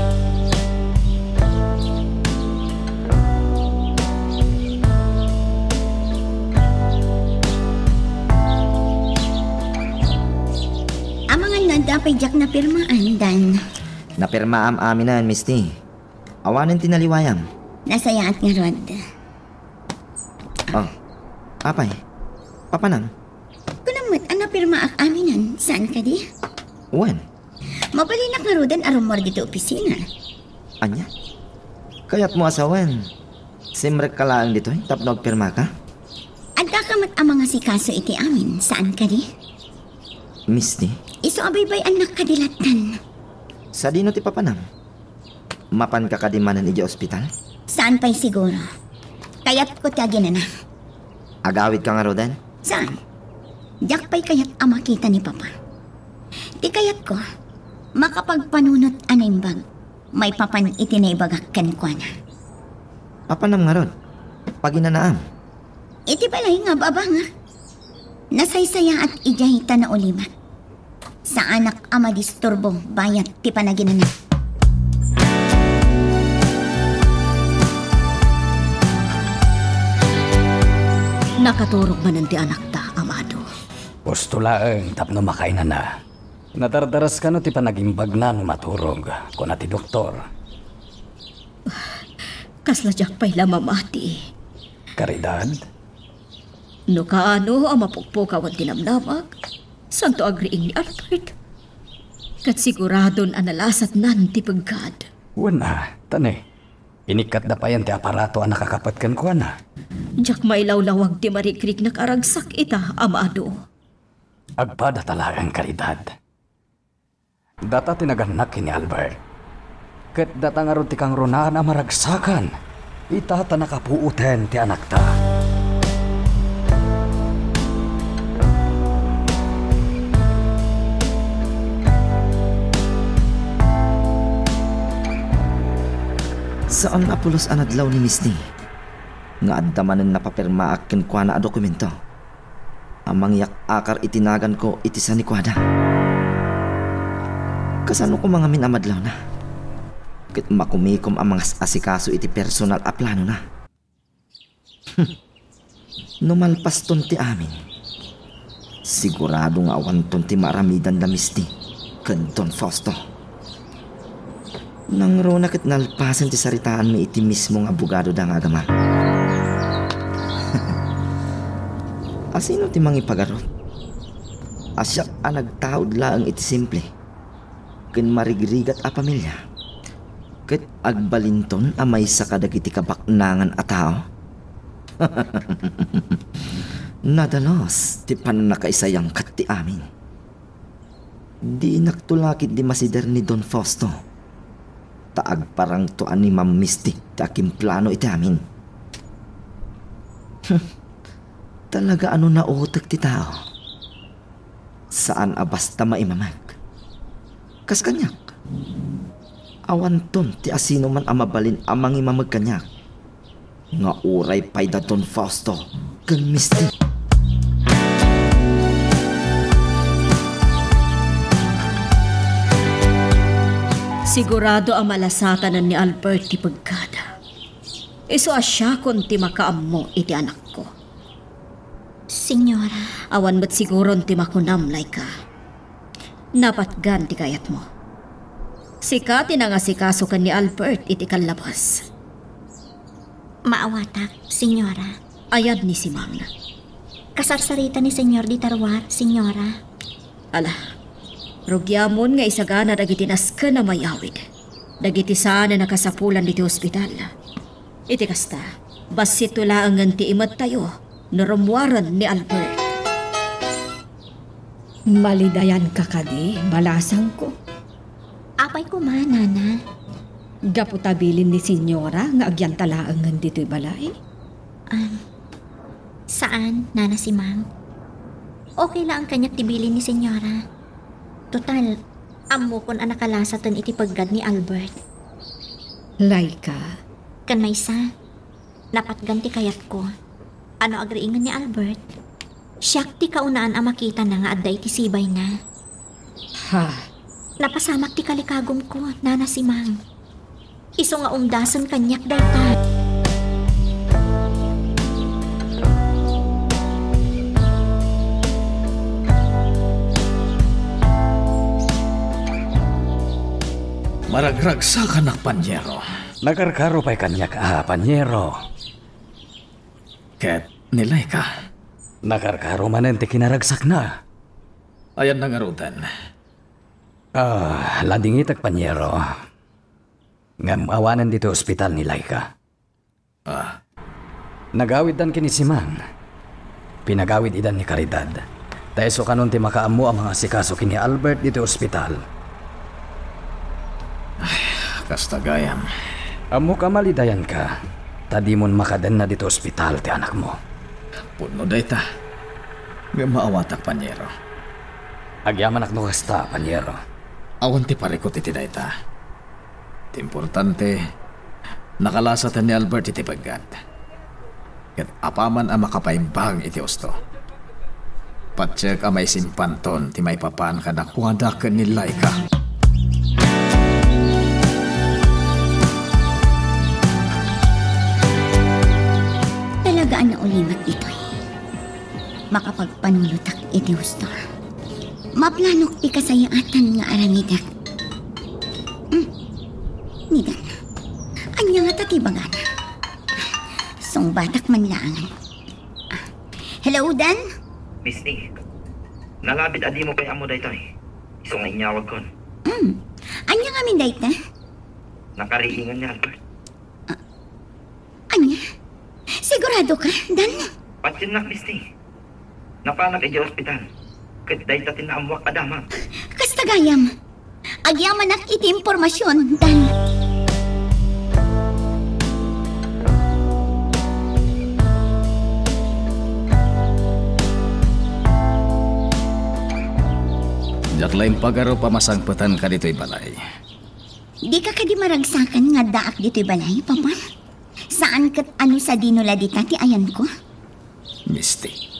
Amangan nga adda pay diak napirmaan, Dan. Napirmaam aminen, Misty. Awanen ti naliwayam. Nasayaat ngarud. Oh, apay, papanam? Kunam met a napirmaak aminen, saan kadi? Wen. Mabalinak ngaruden a rummuar ditoy opisina. Ania? Kayatmo a sawen, simrekka laeng ditoy tapno agpirmaka? Addaka met a mangasikaso iti amin, saan kadi? Misty? Isu a baybay-annak kadi lattan. Sadino ti papanam? Mapanka kadi manen idiay ospital? Saan pay siguro. Kayatko ti aginana. Agawidka ngaruden? Saan? Diak pay kayat a makita ni Papa. Ti kayatko, makapagpanunot a naimbag maipapan iti naibagak kenkuana. Papanam ngarud? Paginanaam? Iti balay nga ababangak. Nasaysayaat idiay ta naulimek. Saanak a madisturbo bayat ti panaginana. Nakaturog manen ti anakta, Amado. Husto laeng tapno makainana. Nadardaras kano ti panagimbagna no maturog, kuna ti doktor. Kasla diak pay la mamati. Caridad? No kaano a mapukpukawan ti namnamag, santo agriing ni Albert. Ket siguradon a nalasatnan ti peggad. Wen a, ta ne, inikkatda payen ti aparato a nakakapat kenkuana. Diak mailawlawag ti marigrignak a ragsak ita, Amado. Agpada ta laeng, Caridad. Data ti nagannak ken ni Albert. Ket data ngarud ti kangrunaan a maragsakan ita ta nakapuoten ti anakta. Saan a pulos a nadlaw ni Misty nga adda manen napapirmaak kenkuana a dokumento a mangiyak-akar iti naganko iti sanikuada. Kasano koma ngamin a madlawna? Ket makumikom a mangas-asikaso iti personal a planona. No malpaston ti amin, sigurado nga awanton ti maaramidan da Misty ken Don Fausto. Nangruna ket nalpasen ti saritaanmi iti mismo nga abogadoda nga agama. Asino ti mangipagarut a siak a nagtaud laeng iti simple ken marigrigat a pamilia, ket agbalinton a maysa kadagiti kabaknangan a tao? Nadalus ti pannakaisayangkat ti amin. Dinakto la ketdi masider ni Don Fausto, ta agparangto a ni Ma'am Misty ti akimplano iti amin. Talaga a no nautek ti tao, saan a basta maimamek. Kas kaniak, awanton ti asinoman a mabalin a mangimamek kaniak nga uray pay da Don Fausto ken Misty. Sigurado a malasatanan ni Albert ti peggad. Isu a siakon ti makaammo iti anakko. Señora. Awan met siguron ti makunam, Laika. Napatgan ti kayatmo. Sika ti nangasikaso ken ni Albert iti kallabas. Maawatak, Señora. Ayan ni Simang. Kasarsarita ni Señor dita ruar, Señora. Ala, rugiamon nga isagana dagiti nasken a mayawid, dagiti saan a nakasapulan diti ospital. Iti kasta, bassitto laengen ti imettayo no rummuaren ni Albert. Malidayanka kadi, balasangko? Apay koma, Nana? Gapu ta bilin ni Señora nga agyanta laengen ditoy balay? Am, saan, Nana Simang. Okay laeng kaniak ti bilin ni Señora. Total, ammokon a nakalasaten iti peggad ni Albert. Laika. Ken maysa, napatgan ti kayatko a no agriingen ni Albert, siak ti kaunaan a makitana nga adda iti sibayna. Ha? Napasamak ti kalikagumko, Nana Simang. Isu nga umdasen kaniak dayta. Maragragsakanak, panyero. Nakarkaro pay kaniak a panyero. Ket Ni Laika. Nakarkaro manen ti kinaragsakna. Ayanna ngaruden? Ah, ladingitek, panyero. Ngem awanen ditoy ospital ni Laika. Ah. Nagawiddan ken ni Simang. Pinagawid idan ni Caridad. Ta isu kanon ti makaammo a mangasikaso ken ni Albert ditoy ospital. Ay, kasta gayam. Ammok a malidayanka, ta dimon makadenna ditoy ospital ti anakmo. Pudno dayta. Ngem maawatak, panyero. Agyamanak no kasta, panyero. Awan ti parikut iti dayta. Ti importante, nakalasaten ni Albert iti peggat. Ket apaman a makapaimbag iti husto, patiek a maisimpanton ti maipapan kadakuada ken ni Laika. Talaga a naulimek ditoy. Makapagpanunotak iti husto. Maplanok ti kasayaatan nga aramidek. Hmm. Ni Dan. Ania ngata ti ibagana? Sungbatak man laengen. Ah. Hello, Dan? Misty, nalabit a dimo pay ammo daytoy. Isu nga inyawagkon. Hmm. Ania ngamin dayta? Nakariingan ni Albert. Ah. Ania? Sigurado ka, Dan? Patiennak, Misty. Napanak idiay ospital. Ket dayta ti naammoak a damag. Kasta gayam. Agyamanak iti impormasion, Dan. Diak la impagarup a masangpetanka ditoy balay. Dika kadi maragsakan nga addaak ditoy balay, Papa? Saan ket a no sadino la dita ti ayanko? Misty.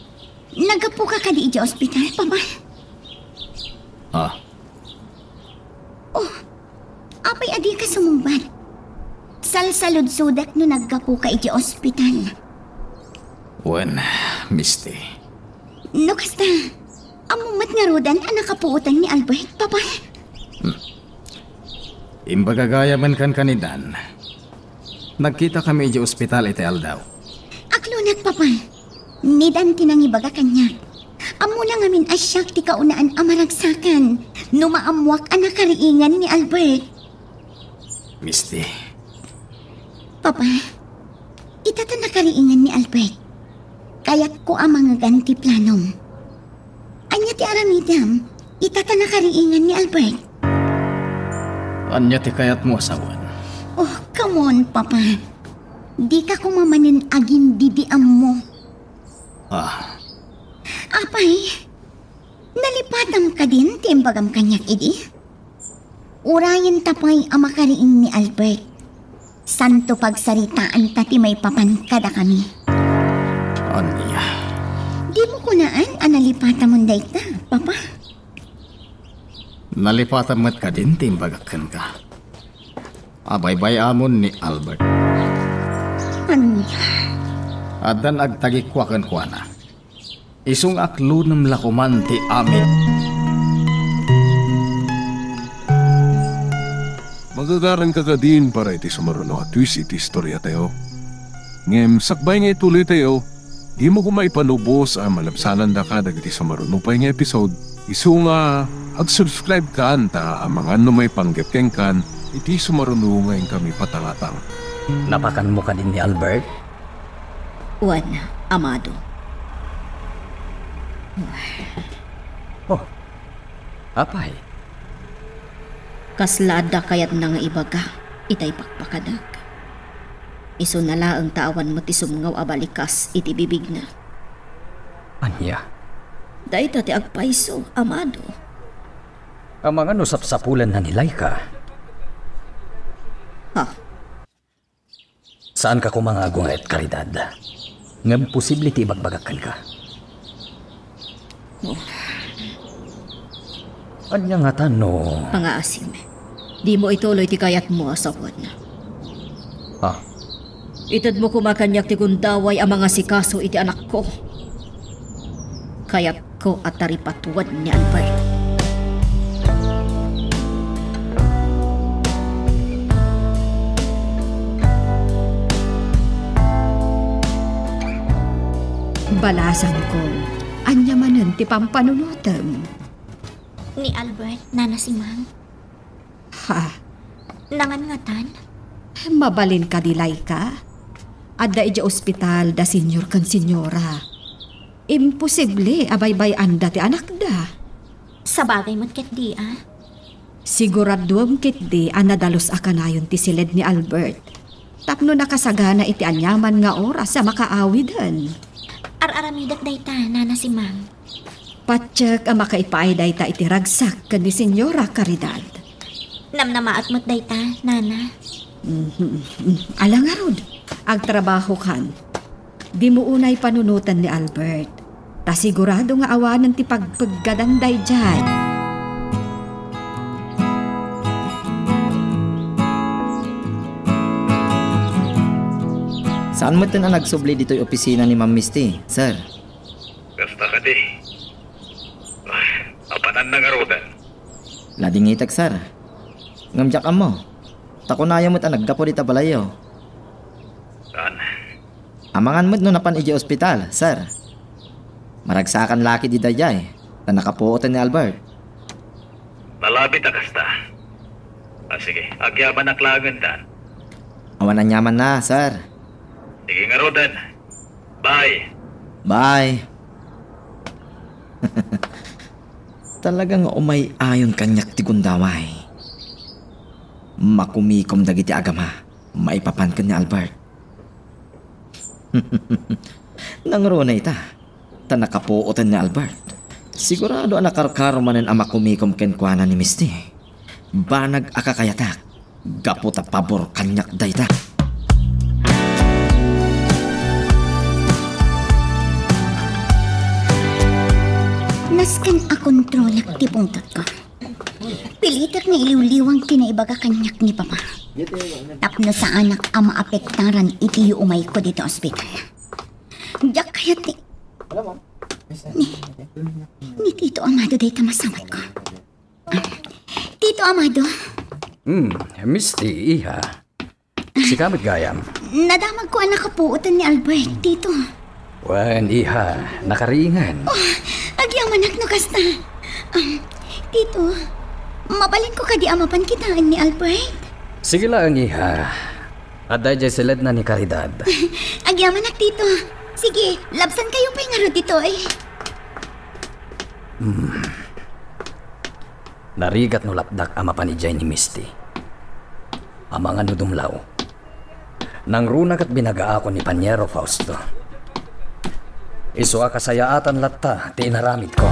Naggapuka kadi idiay ospital, Papa? Ah. Oh, apay a dika sumungbat? Salsaludsodek no naggapuka idiay ospital. Wen, Misty. No kasta, ammo met ngaruden a nakapuotan ni Albert, Papa? Hmm. Imbaga gayamen kenka ni Dan. Nagkitakami idiay ospital iti aldaw. Aklonak, Papa. Ni Dan ti nangibaga kaniak. Ammona ngamin a siak ti kaunaan a maragsakan no maammoak a nakariingan ni Albert. Misty. Papa, ita ta nakariingan ni Albert. Kayatko a mangegan ti planom. Ania ti aramidem? Ita ta nakariingan ni Albert. Ania ti kayatmo a sawen? Oh, come on, Papa. Dika koma manen agindidiammo. Ah. Apay, nalipatam kadin ti imbagam kaniak idi? Urayenta pay a makariing ni Albert. Santo pagsaritaanta ti maipapan kadakami. Ania? Dimo kunaan a nalipatamon dayta, Papa? Nalipatam met kadin ti imbagak kenka a baybay-amon ni Albert. Ania? Addan agtagikua kenkuana. Isu nga aklonem la koman ti amin. Magagaranka kadin para iti sumaruno a twist iti istoriatayo. Ngem sakbay nga ituloytayo, dimo koma ipanubos a malabsanandaka dagiti sumaruno pay nga episode. Isu nga, ag-subscribe kan ta amangan no maipanggep kenkan iti sumaruno nga inkami patangatang. Napakanmo kadin ni Albert? Wen, Amado. Oh, apay? Kasla adda kayatna nga ibaga itay pakpakadak. Isuna laeng ta awan met ti sumngaw a balikas iti bibigna. Ania? Dayta ti agpayso, Amado. Amangan no sapsapulenna ni Laika. Ha? Saanka koma nga agunget, Caridad. Ngem posible ti ibagbagak kenka. Oh. Ania ngata no... Pangaasim, dimo ituloy ti kayatmo a sawen. Ah. Itedmo koma kaniak ti gundaway a mangasikaso iti anakko. Kayatko a taripatuen ni Albert. Balasangko, ania manen ti pampanunotem? Ni Albert, Nana Simang. Ha? Nangangatan? Mabalin kadi, Laika? Adda idiay ospital da Senyor ken Senyora. Imposible a baybay-anda ti anakda. Sabagay met ketdi, a? Siguraduem ketdi a nadalus a kanayon ti siled ni Albert tapno nakasagana iti aniaman nga oras a makaawiden. Ar-aramidek dayta, Nana Simang. Patiek a makaipaay dayta iti ragsak ken ni Senyora Caridad. Namnamaek met dayta, Nana. Mhm. Ala ngarud, agtrabahokan. Dimo unay panunoten ni Albert. Ta sigurado nga awanen ti pagpeggadan daydiay. Saan metten a nagsubli ditoy opisina ni Ma'am Misty, sir? Kasta kadi. Apananna ngaruden? Ladingitek, sir. Ngem diak ammo. Ta kunayo met a naggapu dita balayyo. Saan? Amangan met no napan idiay ospital, sir. Maragsakan la ketdi daydiay, ta nakapuoten ni Albert. Nalabit a kasta. Ah, sige, agyamanak laengen, Dan. Awan aniamanna, sir. Sige ngaruden. Bye. Bye. Talaga nga umay-ayon kaniak ti gundaway. Makumikom dagiti agama maipapan ken ni Albert. Nangruna ita, ta nakapuoten ni Albert. Sigurado a nakarkaro manen a makumikom kenkuana ni Misty. Banag a kakayatak, gapu ta pabor kaniak dayta. Nasken a kontrolak ti pungtotko. Pilitek nga iliwliwang ti naibaga kaniak ni Papa. Tapno saanak a maapektaran iti yuumayko ditoy ospital. Diak kayat ni, ni, ni Tito Amado dayta masawatko. Tito Amado? Hmm, Misty, iha. Sika met gayam. Nadamagko a nakapuoten ni Albert, Tito. Wen, iha, nakaringen. Oh, agyamanak no kasta. Um, Tito, mabalinko kadi a mapan kitaen ni Albert? Sige laeng, iha. Adda idiay siledna ni Caridad. Agyamanak, Tito. Sige, labsankayo pay ngarud ditoy. Hmm. Narigat no lapdak a mapan idiay ni Misty. Amangan no dumlaw. Nangruna ket binagaakon ni Paniero Fausto. Isu a kasayaatan latta ti inaramidko.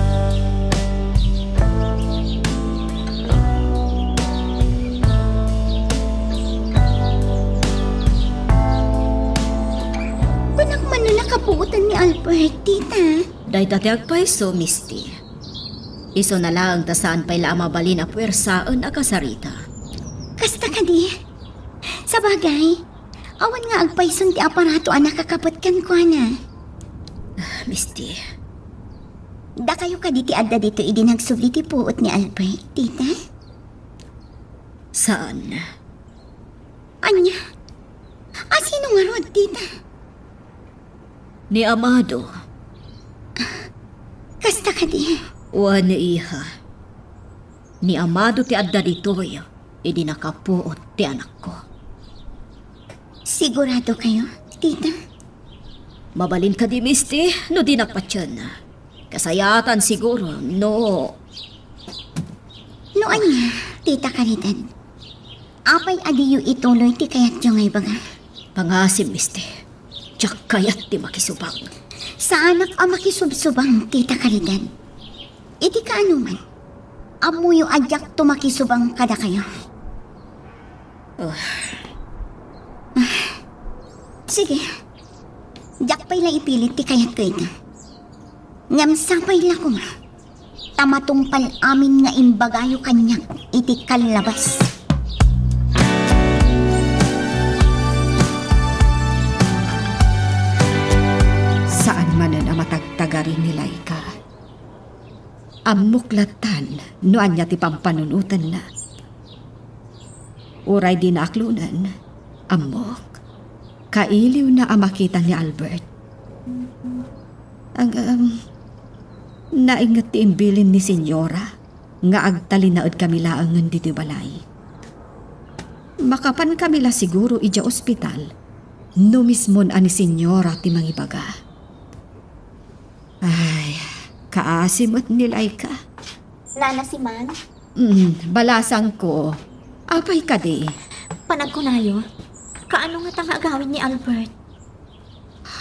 Kunak man no nakapuotan ni Albert, tita. Dayta ti agpayso, Misty. Isuna laeng ta saan pay la a mabalin a puersaen a kasarita. Kasta kadi? Sabagay, awan nga agpayson ti aparato a nakakapet kenkuana. Ah, Misty. Dakayo kadi ti adda ditoy idi nagsubli ti puot ni Albert, tita? Saan. Ania? A sino ngarud, tita? Ni Amado. Kasta kadi? Wen, iha. Ni Amado ti adda ditoy idi nakapuot ti anakko. Sigurado kayo, tita? Mabalin kadi, Misty, no dinak patien? Kasayaatan siguro, no? No ania, Tita Caridad? Apay a diyo ituloy ti kayatyo nga ibaga? Pangasim, Misty. Diak kayat ti makisubang. Saanak a makisubsubang, Tita Caridad. Iti kaanoman, ammoyo a diakto makisubang kadakayo. Ah. Ah, sige. Diak pay la ipilit ti kayatko ita. Ngem sapay la koma ta matungpal amin nga imbagayo kaniak iti kallabas. Saan manen a matagtagari ni Laika. Ammok lattan no ania ti pampanunotenna. Uray dina aklonen, ammok, kailiwna a makita ni Albert. Ngem, nainget ti imbilin ni Senyora nga agtalinaedkami laengen ditoy balay. Makapankami la siguro idiay ospital no mismon a ni Senyora ti mangibaga. Ay, kaasi met ni Laika. Nana Simang? Mm, balasangko. Apay kadi? Panagkunayo, kaano ngata nga agawid ni Albert?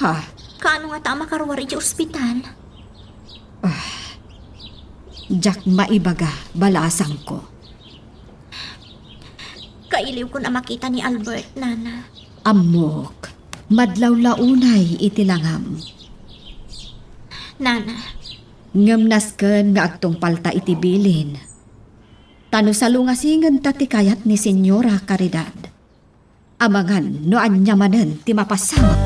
Ha? Kaano ngata a makaruar idiay ospital? Ah, diak maibaga, balasangko. Kailiwkon a makita ni Albert, Nana. Ammok, madlawlaw unay iti langam. Nana. Ngem nasken nga agtungpalta iti bilin. Ta no salungasingenta ti kayat ni Senyora Caridad, amangan no ania manen ti mapasamak.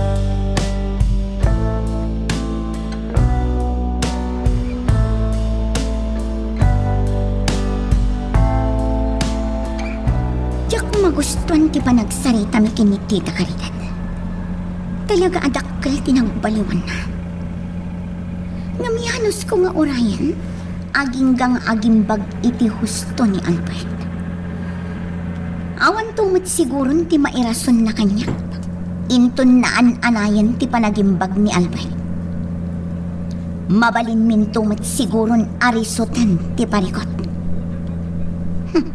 Diak magustuan ti panagsaritami ken ni Tita Caridad. Talaga a dakkel ti nagbaliwanna. Ngem yanusko nga urayen, agingga nga agimbag iti husto ni Albert. Awanto met siguron ti mairasonna kaniak. Inton naan-anayen ti panagimbag ni Albert. Mabalinminto met siguron a risuten ti parikut. Hmm.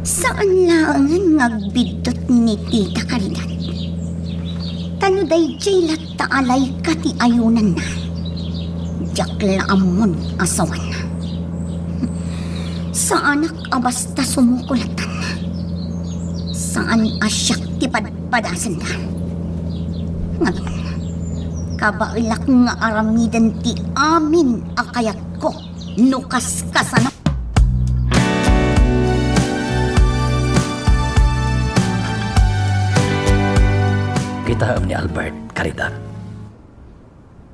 Saan laengen nga agbiddut ni Tita Caridad. Ta no daydiay latta a Laika ti ayonanna, diak la ammon a sawen. Saanak a basta sumuko lattan. Saan a siak ti padpadasenda. Ngem, kabaelak nga aramiden ti amin a kayatko no kaskasano. Kitaem ni Albert, Caridad.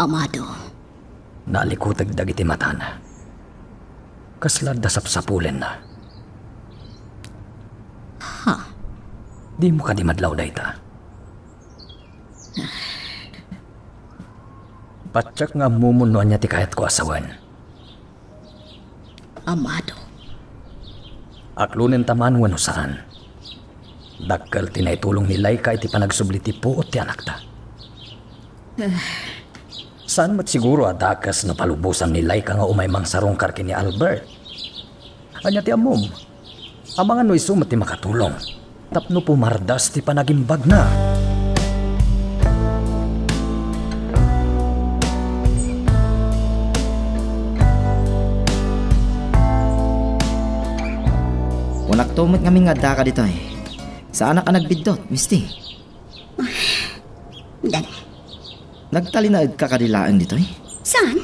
Amado. Nalikuteg dagiti matana. Kasla adda sapsapulenna. Ha? Dimo kadi madlaw dayta? Patiek nga ammomon no ania ti kayatko a sawen. Amado. Aklonenta man wenno saan, dakkel ti naitulong ni Laika iti panagsubli ti puot ti anakta. Saan met siguro a dakes no palubosan ni Laika nga umay mangsarungkar ken ni Albert. Ania ti ammom? Amangan no isu met ti makatulong tapno pumardas ti panagimbagna. Kunakto met ngamin nga addaka ditoy. Saanak a nagbiddut, Misti. Dan. Nagtalinaedka kadi laeng ditoy? Saan?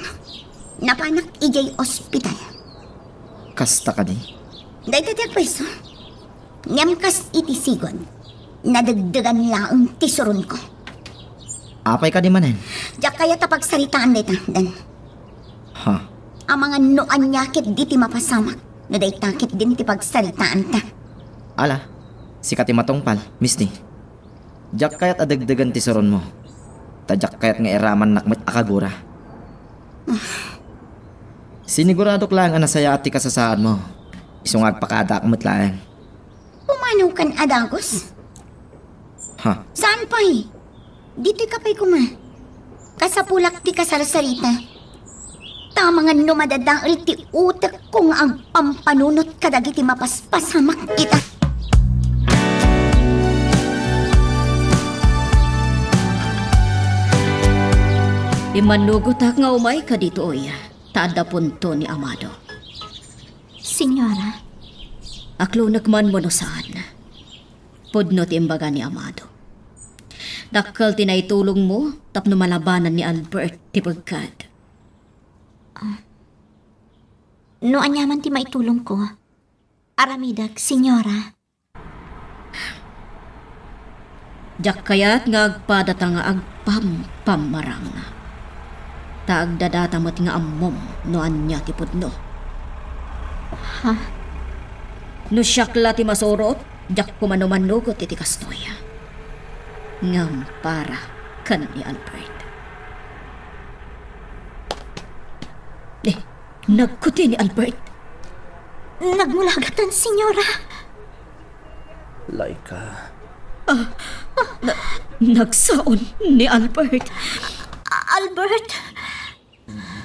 Napanak idiay ospital. Kasta kadi? Dayta ti agpayso. Ngem kas iti sigud, nadegdegan laeng ti suronko. Apay kadi manen? Diak kayat a pagsaritaan dayta, Dan. Ha? Amangan no ania ketdi ti mapasamak, no dayta ketdin ti pagsaritaanta. Ala, sika ti matungpal, Misti. Diak kayat a degdegen ti suronmo, ta diak kayat nga iramannak met a kagura. Siniguradok laeng a nasayaat ti kasasaadmo, isu nga agpakaadaak met laeng. Pumanaw kan a dagus? Ha? Saan pay? Ditoy ka pay koma. Kasapulak ti kasarsarita. Amangan no madadael ti utekko nga agpampanunot kadagiti mapaspasamak ita. Immannugotak nga umayka ditoy, ta adda punto ni Amado. Senyora. Aklonek man wenno saan. Pudno ti imbaga ni Amado. Dakkel ti naitulongmo tapno malabanan ni Albert ti bekkad. Ah. No aniaman ti maitulongko, aramidek, Senyora. Diak kayat nga agpadata nga agpampammarang. Ta agdadata met nga ammom no ania ti pudno. Ha? No siak la ti masurot, diak koma no mannugot iti kastoy. Ngem para ken ni Albert. Nagkuti ni Albert. Nagmulagatan, Senyora. Laika. Ah, na-, nagsaon ni Albert. Albert?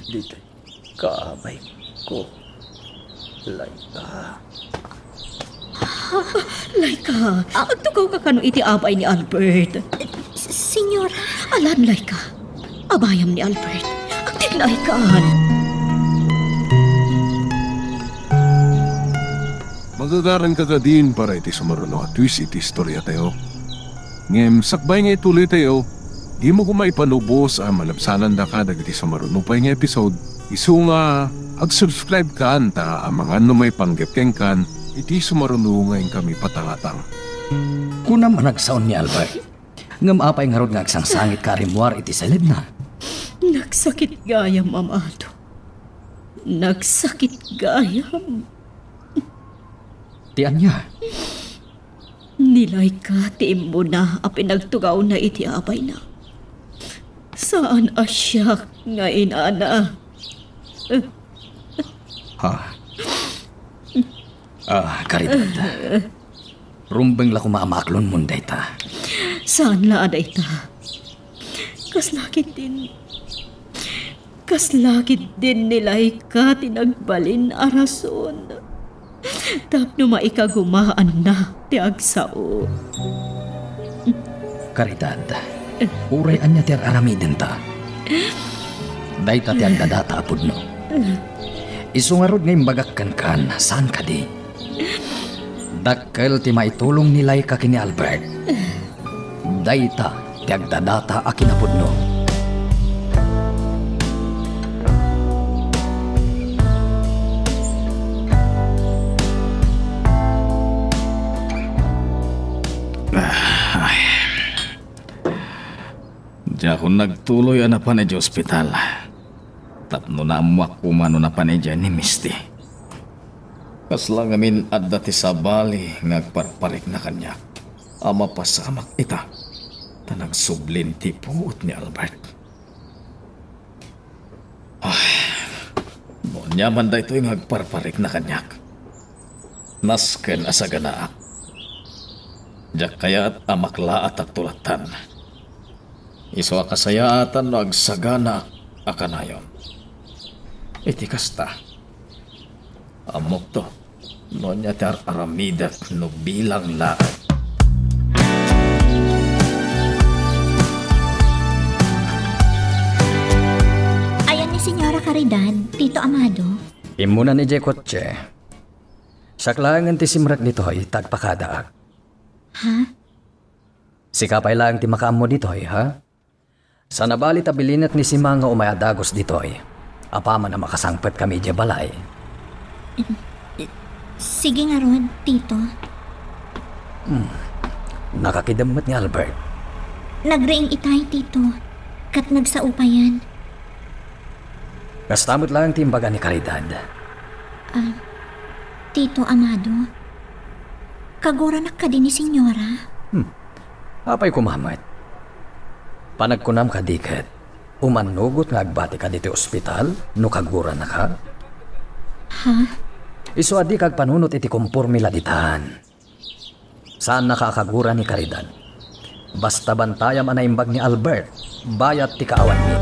Ditoy ka, abay ko. Laika. Laika, agtugaw ka kano iti abay ni Albert. S-, Senyora. Alan, Laika. Abayam ni Albert. Agtignay kan. Magagaran ka kadin para iti sumaruno a twist iti istoriatayo. Ngem sakbay nga ituloytayo, dimo koma ipalubos a malabsanandaka dagiti sumaruno pay nga episode. Isu nga ag-subscribe kan ta amangan no maipanggep kenkan iti sumaruno nga inkami patangatang. Kunam a nagsaon ni Albert. Ngem apay ngarud nga agsangsangitka a rimmuar iti saledna? Nagsakit gayam, amado. Nagsakit gayam. Ti ania? Ni Laika ti immuna a pinagtugawna iti abayna. Saan a siak nga inana. Ha? Ah, Caridad. Rumbeng la koma a maaklonmon dayta. Saan la a dayta. Kasla ketdin, kasla ketdin ni Laika ti nagbalin a rason tapno maikagumaanna ti agsao. Caridad, uray ania ti ar-aramidenta, dayta ti agdadata a pudno. Isu ngarud nga imbagak kenkan, saan kadi? Dakkel ti maitulong ni Laika ken ni Albert. Dayta ti agdadata a kinapudno. Ay. Diakon nagtuloy a napan idiay ospital. Tapno naammoak koma no napan idiay ni Misty. Kasla ngamin adda ti sabali nga agparparikna kaniak a mapasamak ita ta nagsublin ti puot ni Albert. Ay, no ania man daytoy nga agparparikna kaniak, nasken a saganaak. Diak kayat a maklaat a tulattan. Isu a kasayaatan no agsaganaak a kanayon. Iti kasta, ammokto no ania ti ar-aramidek no bilang laeng. Ayan ni Señora Caridad, Tito Amado. Immunan idiay kotse. Siak laengen ti simrek ditoy, ta agpakadaak. Ha? Sika pay laeng ti makaammo ditoy, ha? Saan a bali ta bilinek ni Sima nga umay a dagus ditoy. Apaman a makasangpetkami idiay balay. Sige ngarud, Tito. Hmm. Nakakidem met ni Albert. Nagriing itay, Tito. Ket nagsao payen. Kasta met laeng ti imbaga ni Caridad. Ah, Tito Amado, kaguranak kadi ni Señora? Hmm. Apay koma met? Panagkunam kadi ket, umannugot nga agbatika ditoy ospital no kaguranaka? Ha? Isu a dika agpanunot iti komporme la ditan. Saannaka a kagura ni Caridad. Basta bantayam a naimbag ni Albert, bayat ti kaawanmi.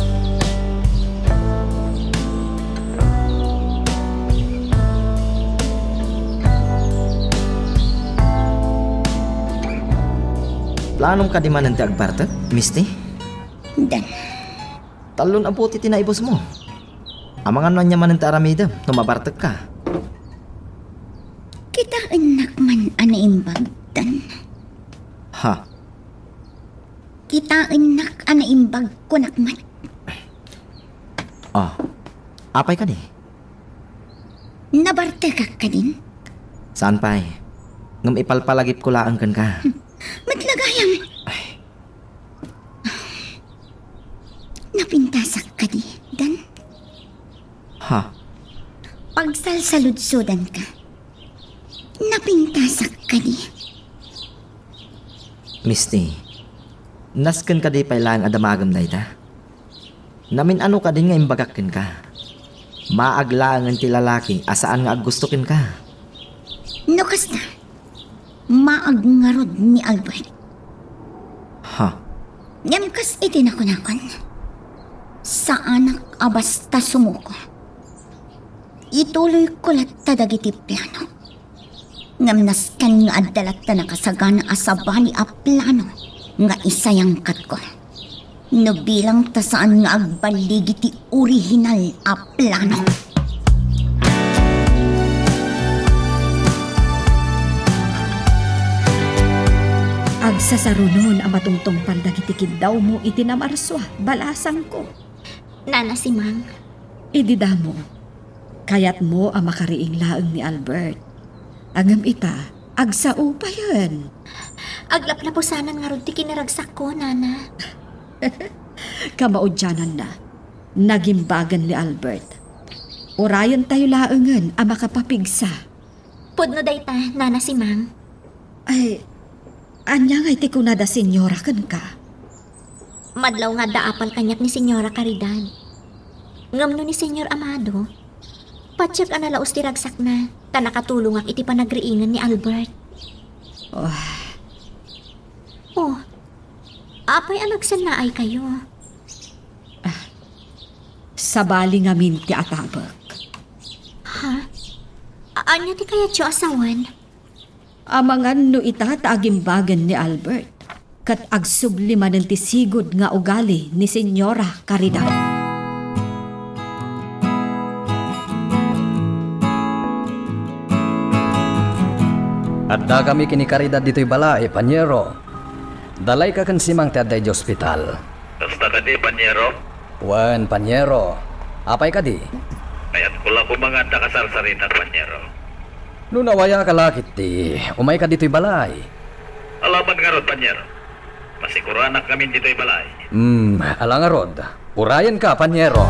Planom kadi manen ti agbartek, Misty? Dan. Tallon a bote ti naibusmo. Amangan no ania manen ti aramidem no mabartekka. Kitaennak man a naimbag, Dan. Ha? Kitaennak a naimbag, kunak met. Ah, apay kadi? Nabartekak kadin? Saan pay? Ngem ipalpalagipko laeng kenka. Met la gayam. Ay. Napintasak kadi, Dan? Ha? Pagsalsaludsodanka. Napintasak kadi? Misty, nasken kadi pay laeng a damagem dayta? Namin-ano kadin nga imbagak kenka? Maag laengen ti lalaki a saan nga aggusto kenka. No kasta, maag ngarud ni Albert. Ha? Ngem kas iti nakunakon, saanak a basta sumuko. Ituloyko latta dagiti plano. Ngem nasken nga adda latta nakasagana a sabali a plano nga isayangkatko. No bilang ta saan nga agballigi ti orihinal a plano. Agsasarunon a matungtungpal dagiti kiddawmo iti namarsua, balasangko. Nana Simang. Idi damo, kayatmo a makariing laeng ni Albert. Ngem ita, agsao payen. Aglaplapusanan ngarud ti kinaragsakko, Nana. Kamaudiananna, nagimbagen ni Albert. Urayentayo laengen a makapapigsa. Pudno dayta, Nana Simang. Ay, ania ngay ti kunada, Senyora, kenka? Madlaw nga adda apal kaniak ni Senyora Caridad. Ngem no ni Senyor Amado, patiek a nalaus ti ragsakna, ta nakatulongak iti panagriingen ni Albert. Oh. Oh, apay a nagsannaaykayo? Ah, sabali ngamin ti atabek. Ha? A-, ania ti kayatyo a sawen? Amangan no ita ta agimbagen ni Albert, ket agsubli manen ti sigud nga ugali ni Senyora Caridad. Addakami ken ni Caridad ditoy balay, Paniero. Da Laika ken Simang ti adda idiay ospital. Kasta kadi, Paniero? Wen, Paniero. Apay kadi? Kayatko la koma nga adda kasarsaritak, Paniero. No nawayaka la ketdi, umayka ditoy balay. Alaman ngarud, Paniero. Masiguranak ngamin ditoy balay. Hmm, ala ngarud. Urayenka, Paniero.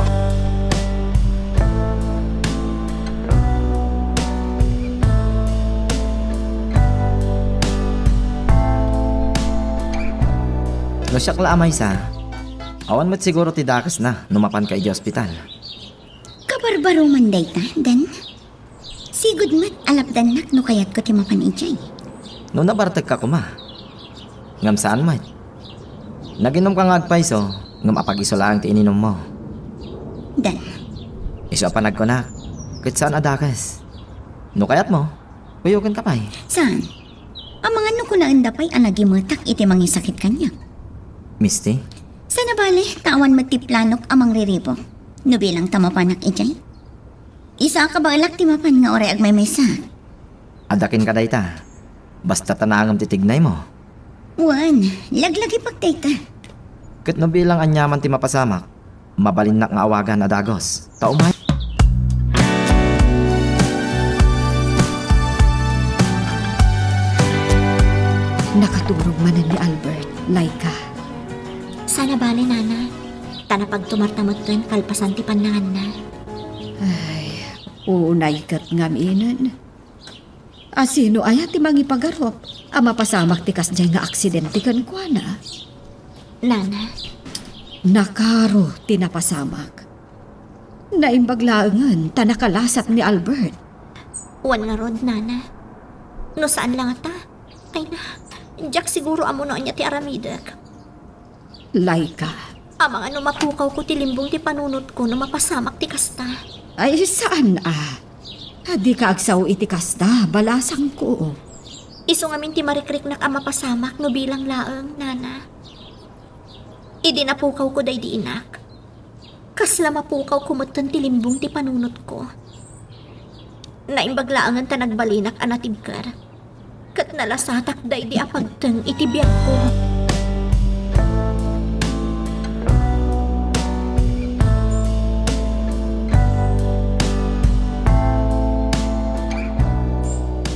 No siak la a maysa, awan met siguro ti dakesna no mapanka idiay ospital. Kabarbaruman dayta, Dan. Sigud met a lapdannak no kayatko ti mapan idiay. No nabartekka koma. Ngem saan met. Naginomka nga agpayso, ngem apag-iso laeng ti ininummo. Dan. Isu a panagkunak, ket saan a dakes. No kayatmo, kuyokenka pay. Saan? Amangan no kunaenda pay a nagimetak iti mangisakit kaniak. Misti? Saan a bale, ta awan met ti planok a mangriribuk. No bilang ta mapanak idiay. Isu a kabaelak ti mapan nga uray agmaymaysa. Adda kenka dayta. Basta ta naangem ti tignaymo. Wen, laglagipek dayta. Ket no bilang aniaman ti mapasamak, mabalinnak nga awagan a dagus. Ta umay. Nakaturog manen ni Albert, Laika. Saan a bale, Nana. Ta napagtumarta metten kalpasan ti pannanganna. Ay, unay ket ngaminen. A sino aya ti mangipagarup a mapasamak ti kasdiay nga aksidente kenkuana? Nana. Nakaro ti napasamak. Naimbag laengen ta nakalasat ni Albert. Wen ngarud, Nana. No saan la ngata, ay na, diak siguro ammo no ania ti aramidek. Laika. Amangan no mapukawko ti limbong ti panunotko no mapasamak ti kasta. Ay, saan a. Dika agsao iti kasta, balasangko. Isu ngamin ti marikriknak a mapasamak no bilang laeng, Nana. Idi napukawko daydi inak, kasla mapukawko metten ti limbong ti panunotko. Naimbag laengen ta nagbalinak a natibker. Ket nalasatak daydi a pagteng iti biagko.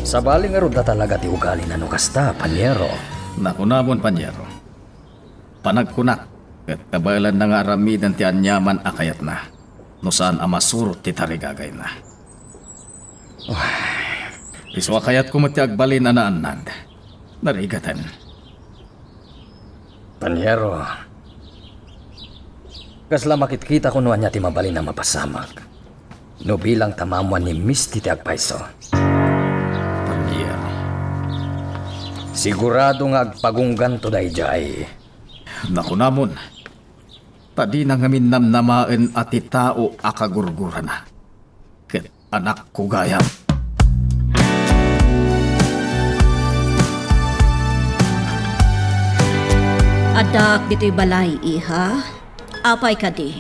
Sabali ngarud a talaga ti ugalina no kasta, Paniero. Nakunamon, Paniero. Panagkunak, ket kabaelanna nga aramiden ti aniaman a kayatna, no saan a masurot ti tarigagayna. Isu a kayatko met ti agbalin a naannad. Narigaten. Paniero, kasla makitkitako no ania ti mabalin a mapasamak. no bilangta maammuan ni Misty ti agpayso. Panier. Sigurado nga agpagungganto daydiay. Nakunamon, ta dina ngamin namnamaen a ti tao a kagurgurana ket anakko gayam. Addaak ditoy balay, iha. Apay kadi?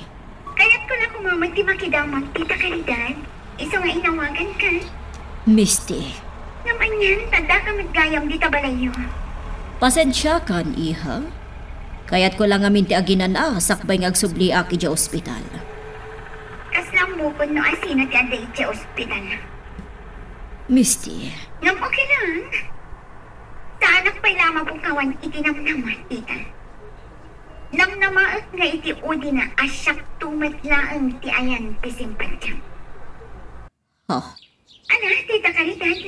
Kayatko la koma met ti makidamag, Tita Caridad. Isu nga inawaganka. Misty. Ngem anian, ta addaka met gayam dita balayyo. Pasensiakan, iha. Kayatko la ngamin ti aginan-a sakbay nga agsubliak idiay ospital. Kasla ammokon no asino ti adda idiay ospital. Misty. Ngem okay lang. Saanak pay la a mapukawan iti namnama, tita. Namnamaek nga iti udina a siakto met laeng ti ayan ti simpatiam. Oh. Ala, Tita Caridad.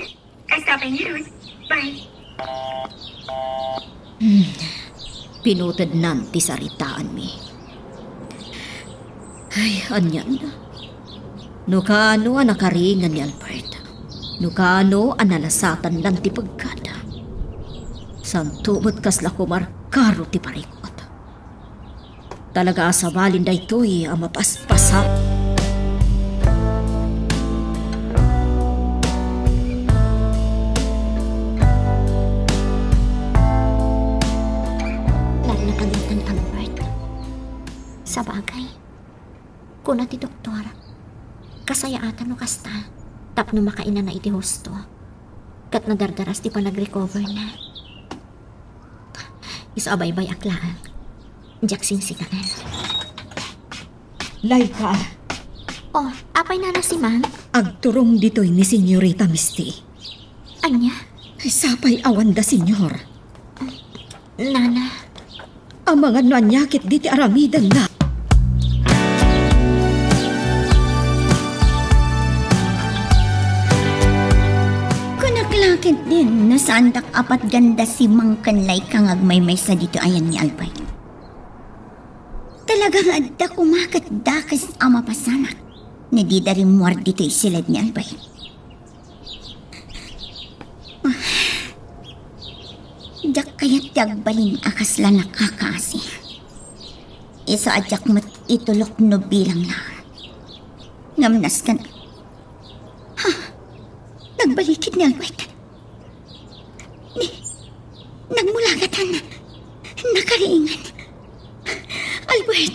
Kasta pay ngarud. Bye. Hmm. Pinutednan ti saritaanmi. Ay, anian. No kaano a nakariingan ni Albert. No kaano a nalasatannan ti peggad. Santo met kasla kumarkaro ti parikut. Talaga a sabalin daytoy a mapaspasak. Laeng a kagayatan, Albert. Sabagay, kuna ti doktor, kasayaatan no kasta, tapno makainana iti husto, ket nadardaras ti panagrecover na. Isu a baybay-ak laeng. Diak singsikaen. Laika. Oh, apay, Nana Simang? Agturong ditoy ni Senyorita Misty. Ania? Sapay awanda, Senyor. Nana. Amangan no ania ketdi ti aramidenna. Kunak la ketdin no saandak a patganda Simang ken Laika nga agmaymaysa ditoy ayan ni Albert. Talaga nga adda koma ket dakes a mapasamak no dida rimmuar ditoy siled ni Albert. Diak kayat ti agbalin a kasla nakakaasi. Isu a diak met itulok no bilang la. Ngem nasken, ha? Nagbalikid ni Albert. Ni, nagmulagatan. Nakariingan. Albert,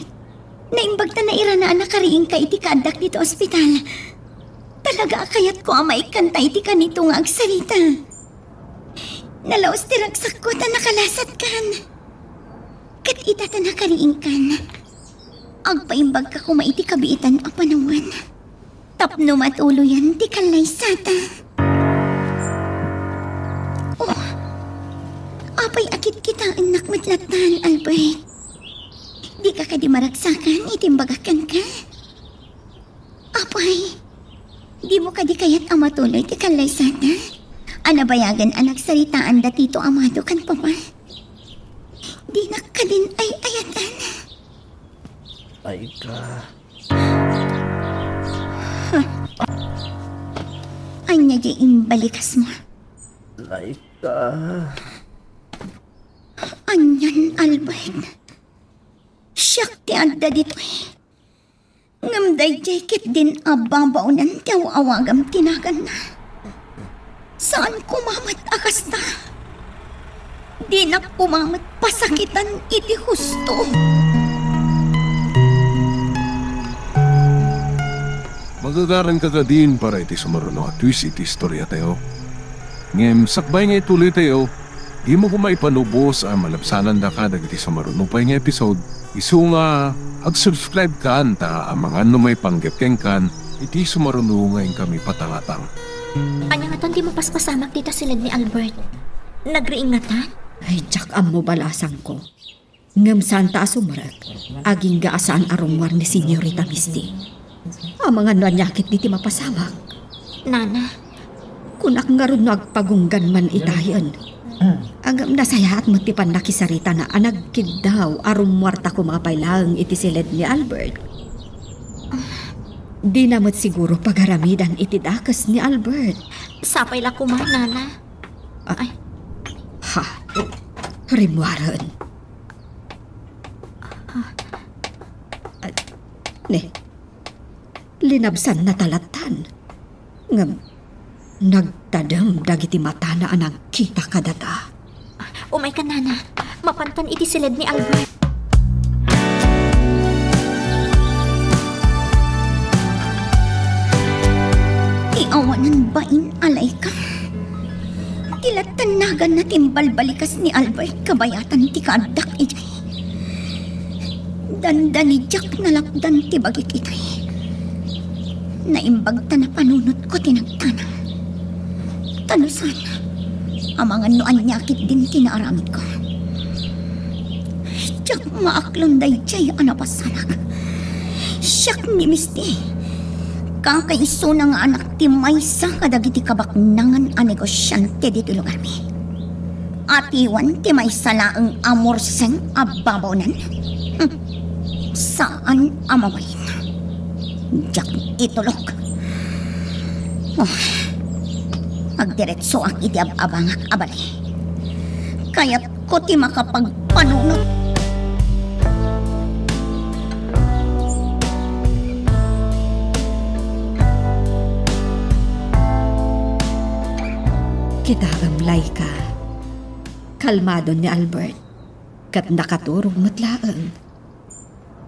naimbag ta nairana a nakariingka iti kaaddak ditoy ospital. Talaga a kayatko a maikkanta iti kanito nga agsarita. Nalaus ti ragsakko ta nakalasatkan. Ket ita ta nakariingkan, agpaimbagka koma iti kabiitan a panawen. Tapno matuloyan ti kallaysata. Oh, apay a kitkitaennak met lattan, Albert? Dika kadi maragsakan iti imbagak kenka? Apay, dimo kadi kayat a matuloy ti kallaysata? A nabayagen a nagsaritaan da Tito Amado ken Papa? Dinak kadin ay-ayatan. Ay ka. Ania diay imbalikasmo? Laika. Anian, Albert? Siak ti adda ditoy. Ngem daydiay ketdin a babaonan ti aw-awagam ti naganna. Saan koma met a kasta. Dinak koma met pasakitan iti husto. Magagaranka kadin para iti sumaruno a twist iti istoriatayo. Ngem sakbay nga ituloytayo, dimo koma ipanubos a malabsanandaka dagiti sumaruno pay nga episode. Isu nga, agsubscribe kan ta amangan no maipanggep kenkan iti sumaruno nga inkami patangatang. Ania ngatan ti mapaspasamak dita siled ni Albert? Nagriingatan? Ay, diak ammo, balasangko. Ngem saanta a sumrek, agingga a saan a rummuar ni Senyorita Misty. Amangan no ania ketdi ti mapasamak. Nana. Kunak ngarud no agpagunggan man itayen. Ngem nasayaat met ti pannakisaritana a nagkiddaw a rummuarta koma pay laeng iti siled ni Albert. Dina met siguro pagaramidan iti dakes ni Albert. Sapay la koma, Nana. Ah. Ay. Ha. Rimmuaren. Ah. Ah, ne. Linabsannata lattan. Ngem nagtadem dagiti matana a nagkita kadata. Umayka, Nana. Mapantan iti siled ni Albert. Ti awanan bain a layka. Ti lattan naganna ti imbalbalikas ni Albert kabayatan ti kaaddak idiay. Dandani diak nalapdan ti bagik itoy. Naimbag ta napanunotko ti nagtanam. Ta no saan, amangan no ania ketdin ti naaramidko. Diak maaklon daydiay a napasamak. Siak ni Misty. Kakaisuna nga anak ti maysa kadagiti kabaknangan a negosiante ditoy lugarmi. Atiwan ti maysa laeng a murseng a babaonen. Hmm. Saan a mabalin. Diak itulok. Oh. Agdiretsoak iti ab-abangak a balay. Kayatko ti makapagpanunot. Kitaem, Laika. Kalmado ni Albert. Ket nakaturog met laeng.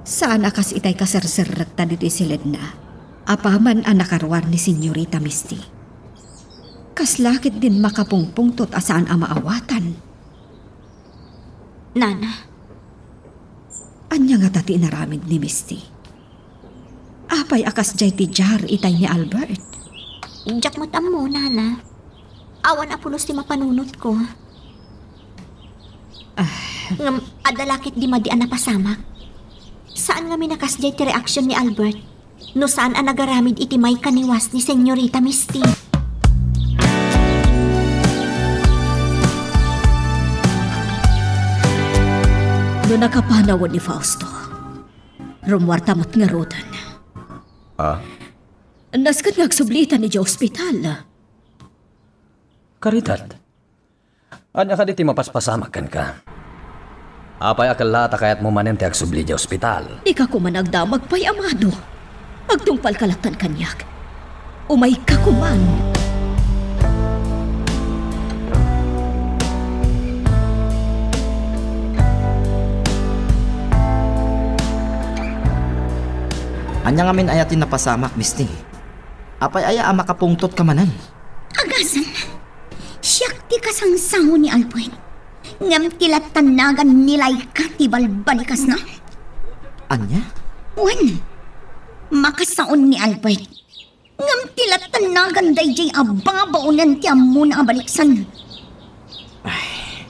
Saan a kas itay kaserserrekta ditoy siledna, apaman a nakaruar ni Señorita Misty. Kasla ketdin makapungpungtot a saan a maawatan. Nana. Ania ngata ti inaramid ni Misty? Apay a kasdiay ti diar itay ni Albert? Diak met ammo, Nana. Awan a pulos ti mapanunotko. Ah. Ngem adda la ketdi madi a napasamak. Saan ngamin a kasdiay ti reaksion ni Albert no saan a nagaramid iti maikaniwas ni Señorita Misty. No nakapanawen ni Fausto, rummuarta met ngaruden. Ah? Nasken nga agsubli ita idiay ospital. Caridad, ania kadi ti mapaspasamak kenka? Apay a kellaat a kayatmo manen ti agsubli idiay ospital? Dika koma agdamag pay, Amado. Agtungpalka lattan kaniak. Umayka koman. Ania ngamin aya ti napasamak, Misty? Apay aya a makapungtotka manen? Agasan, siak ti kasangsango ni Albert. Ngem ti lattan nagan ni Laika ti balbalikasna. Ania? Wen, makasaon ni Albert. Ngem ti lattan nagan daydiay a babaonen ti ammona a baliksan. Ay,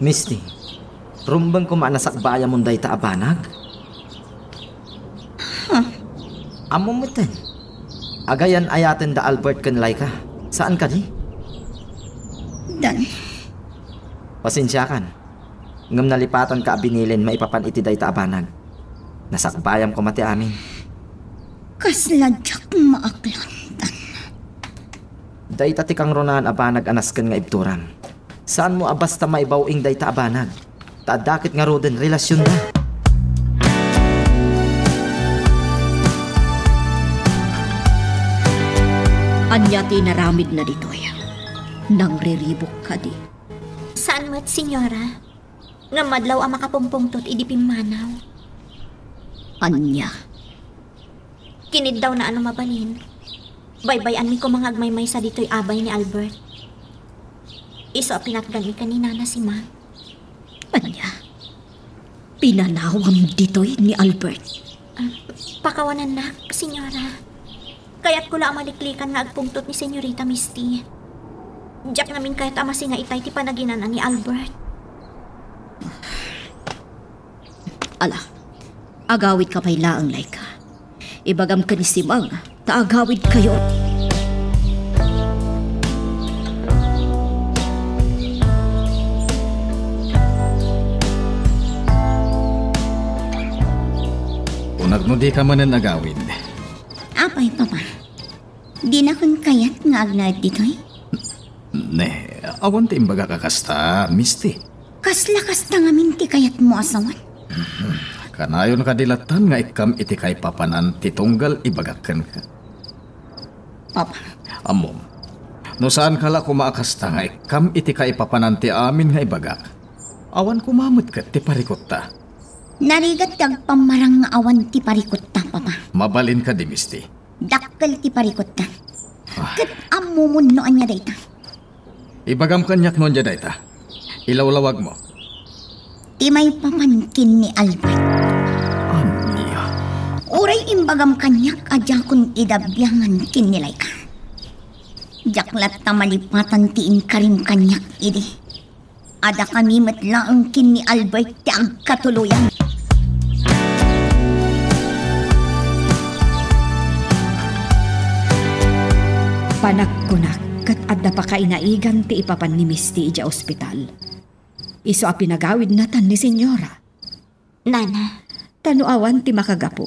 Misty, rumbeng koma a nasakbayamon dayta a banag? Huh? Ammom metten, agayan-ayaten da Albert ken Laika, saan kadi? Dan. Pasensiakan, ngem nalipatanka a binilin maipapan iti dayta a banag. Nasakbayam koma ti amin. Kasla diak maaklon, Dan. Dayta ti kangrunaan a banag a nasken nga ibturam. Saanmo a basta maibaw-ing dayta a banag, ta adda ket ngaruden relasionda. Ania ti inaramidna ditoy? Nangriribuk kadi? Saan met, Señora. Ngem madlaw a makapungpungtot idi pimmanaw. Ania? Kiniddawna a no mabalin, baybay-anmi koma nga agmaymaysa ditoy abay ni Albert. Isu a pinatganmi ken ni Nana Simang. Ania? Pinanawam ditoy ni Albert? Ah, pakawanannak, Señora. Kayatko la a maliklikan nga agpungtot ni Señorita Misty. Diak ngamin kayat a masinga itay ti panaginana ni Albert. Ala, agawidka pay laeng, Laika. Ibagam ken ni Simang ta agawidkayo. Kunak no dika manen agawid. Apay, Papa? Dinakon kayat nga agnaed ditoy? Ne, awan ti imbagak a kasta, Misty. Kasla kasta ngamin ti kayatmo a sawen? Kanayon kadi lattan nga ikkam iti kaipapanan ti tunggal ibagak kenka? Papa. Ammom, no saanka la koma a kasta nga ikkam iti kaipapanan ti amin nga ibagak, awan koma met ket ti parikutta. Narigat ti agpammarang nga awan ti parikutta, Papa. Mabalin kadi, Misty. Dakkel ti parikutta. Ah. Ket ammomon no ania dayta. Ibagam kaniak no ania dayta. Ilawlawagmo. Ti maipapan ken ni Albert. Ania? Uray imbagam kaniak a diakon idabiangan ken ni Laika. Diak latta malipatan ti inkarim kaniak idi. Adda kami met laeng ken ni Albert ti agkatuloyan. Panagkunak ket adda pakainaigan ti ipapan ni Misty idiay ospital. Isu a pinagawidnatan ni Senyora. Nana. Ta no awan ti makagapu,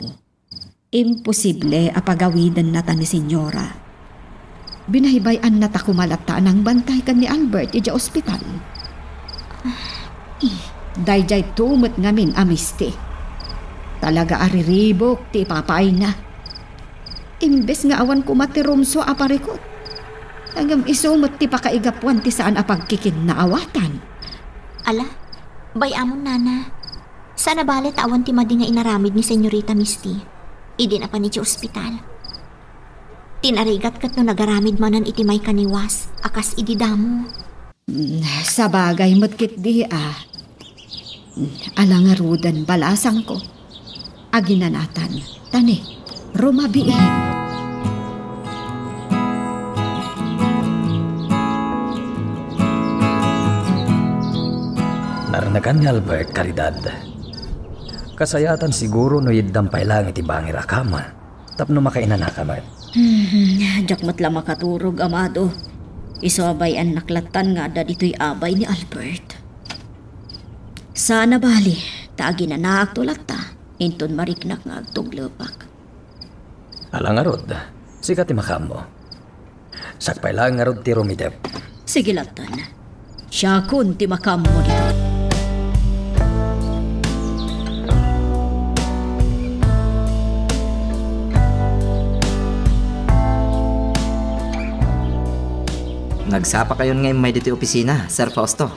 imposible a pagawidennata ni Senyora. Binaybay-annata koma latta a nangbantay ken ni Albert idiay ospital. Daydiay to met ngamin a Misty. Talaga a riribuk ti ipapaayna. Imbes nga awan koma ti rumsua a parikut, ngem isu met ti pakaigapuan ti saan a pagkikinnaawatan. Ala, bay-amon, Nana. Saan a bale ta awan ti madi nga inaramid ni Senyorita Misty idi napan iti ospital. Ti narigat ket no nagaramid manen iti maikaniwas a kas idi damo. Mm, sabagay met ketdi a. Mm, ala ngaruden balasangko. Aginanatan, ta ne, rumabiin. Narnakan ni Albert, Caridad. Kasayaatan siguro no yiddam pay laeng iti bangir a kama tapno makainanaka met. Hmm, diak met la makaturog, amado. Isu a bay-annak lattan nga adda ditoy abay ni Albert. Saan a bali, ta aginanaakto latta, inton mariknak nga agtuglepak. Ala ngarud, sika ti makaammo. Sakbay laeng ngarud ti rumitep. Sige lattan. Siakon ti makaammo dita. Nagsapakayon nga immay ditoy opisina, Sir Fausto.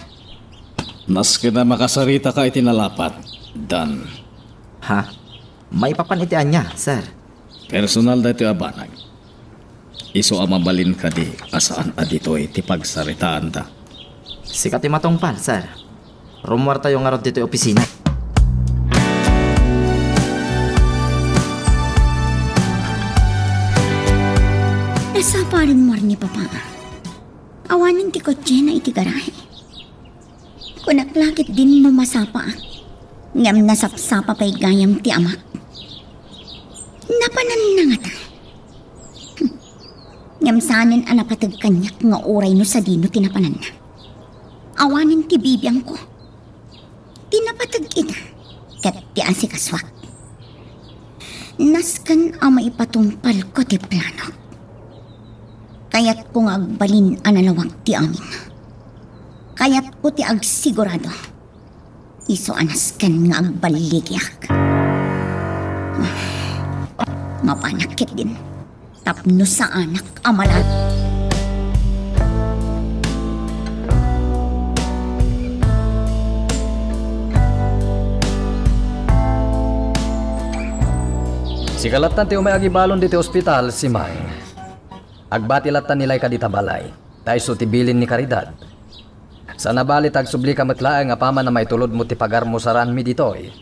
Nasken a makasaritaka iti nalapat, Dan. Ha? Maipapan iti ania, sir? Personal daytoy a banag. Isu a mabalin kadi a saan a ditoy ti pagsaritaanta? Sika ti matungpal, sir. Rummuartayo ngarud ditoy opisina. Nasapa a rimmuar ni Papa. Awanen ti kotsena iti garahe. Kunak la ketdin no masapaak, ngem nasapsapa pay gayam ti amak. Napananna ngata. Hm. Ngem saanen a napateg kaniak nga uray no sadino ti napananna. Awanen ti bibiangko. Ti napateg ita ket ti asikasuak. Nasken a maipatungpalko ti planok. Kayatko nga agbalin a nalawag ti amin. Kayatko ti agsigurado. Isu a nasken nga agballigiak. Mapanak ketdin tapno saanak a malan. Sika lattan ti umay agibalon ditoy ospital, Simang. Agbati lattan ni Laika dita balay, ta isu ti bilin ni Caridad. Saan a bali ta agsublika met laeng apaman a maitulodmo ti pagarmusaranmi ditoy.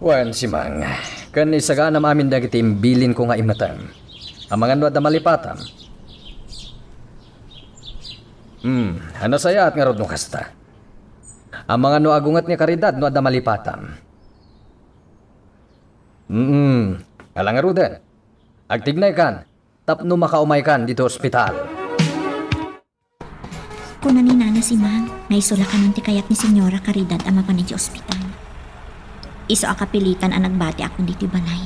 Wen, Simang, ken isaganam amin dagiti imbilinko nga imetem. Amangan no adda malipatam. Hmm, a nasayaat ngarud no kasta. Amangan no agunget ni Caridad no adda malipatam. Mm, ala ngaruden. Agtignaykan tapno makaumaykan ditoy ospital. Kuna ni Nana Simang nga isu la kanon ti kayat ni Senyora Caridad a mapan iti ospital. Isu a kapilitan a nagbatiakon ditoy balay.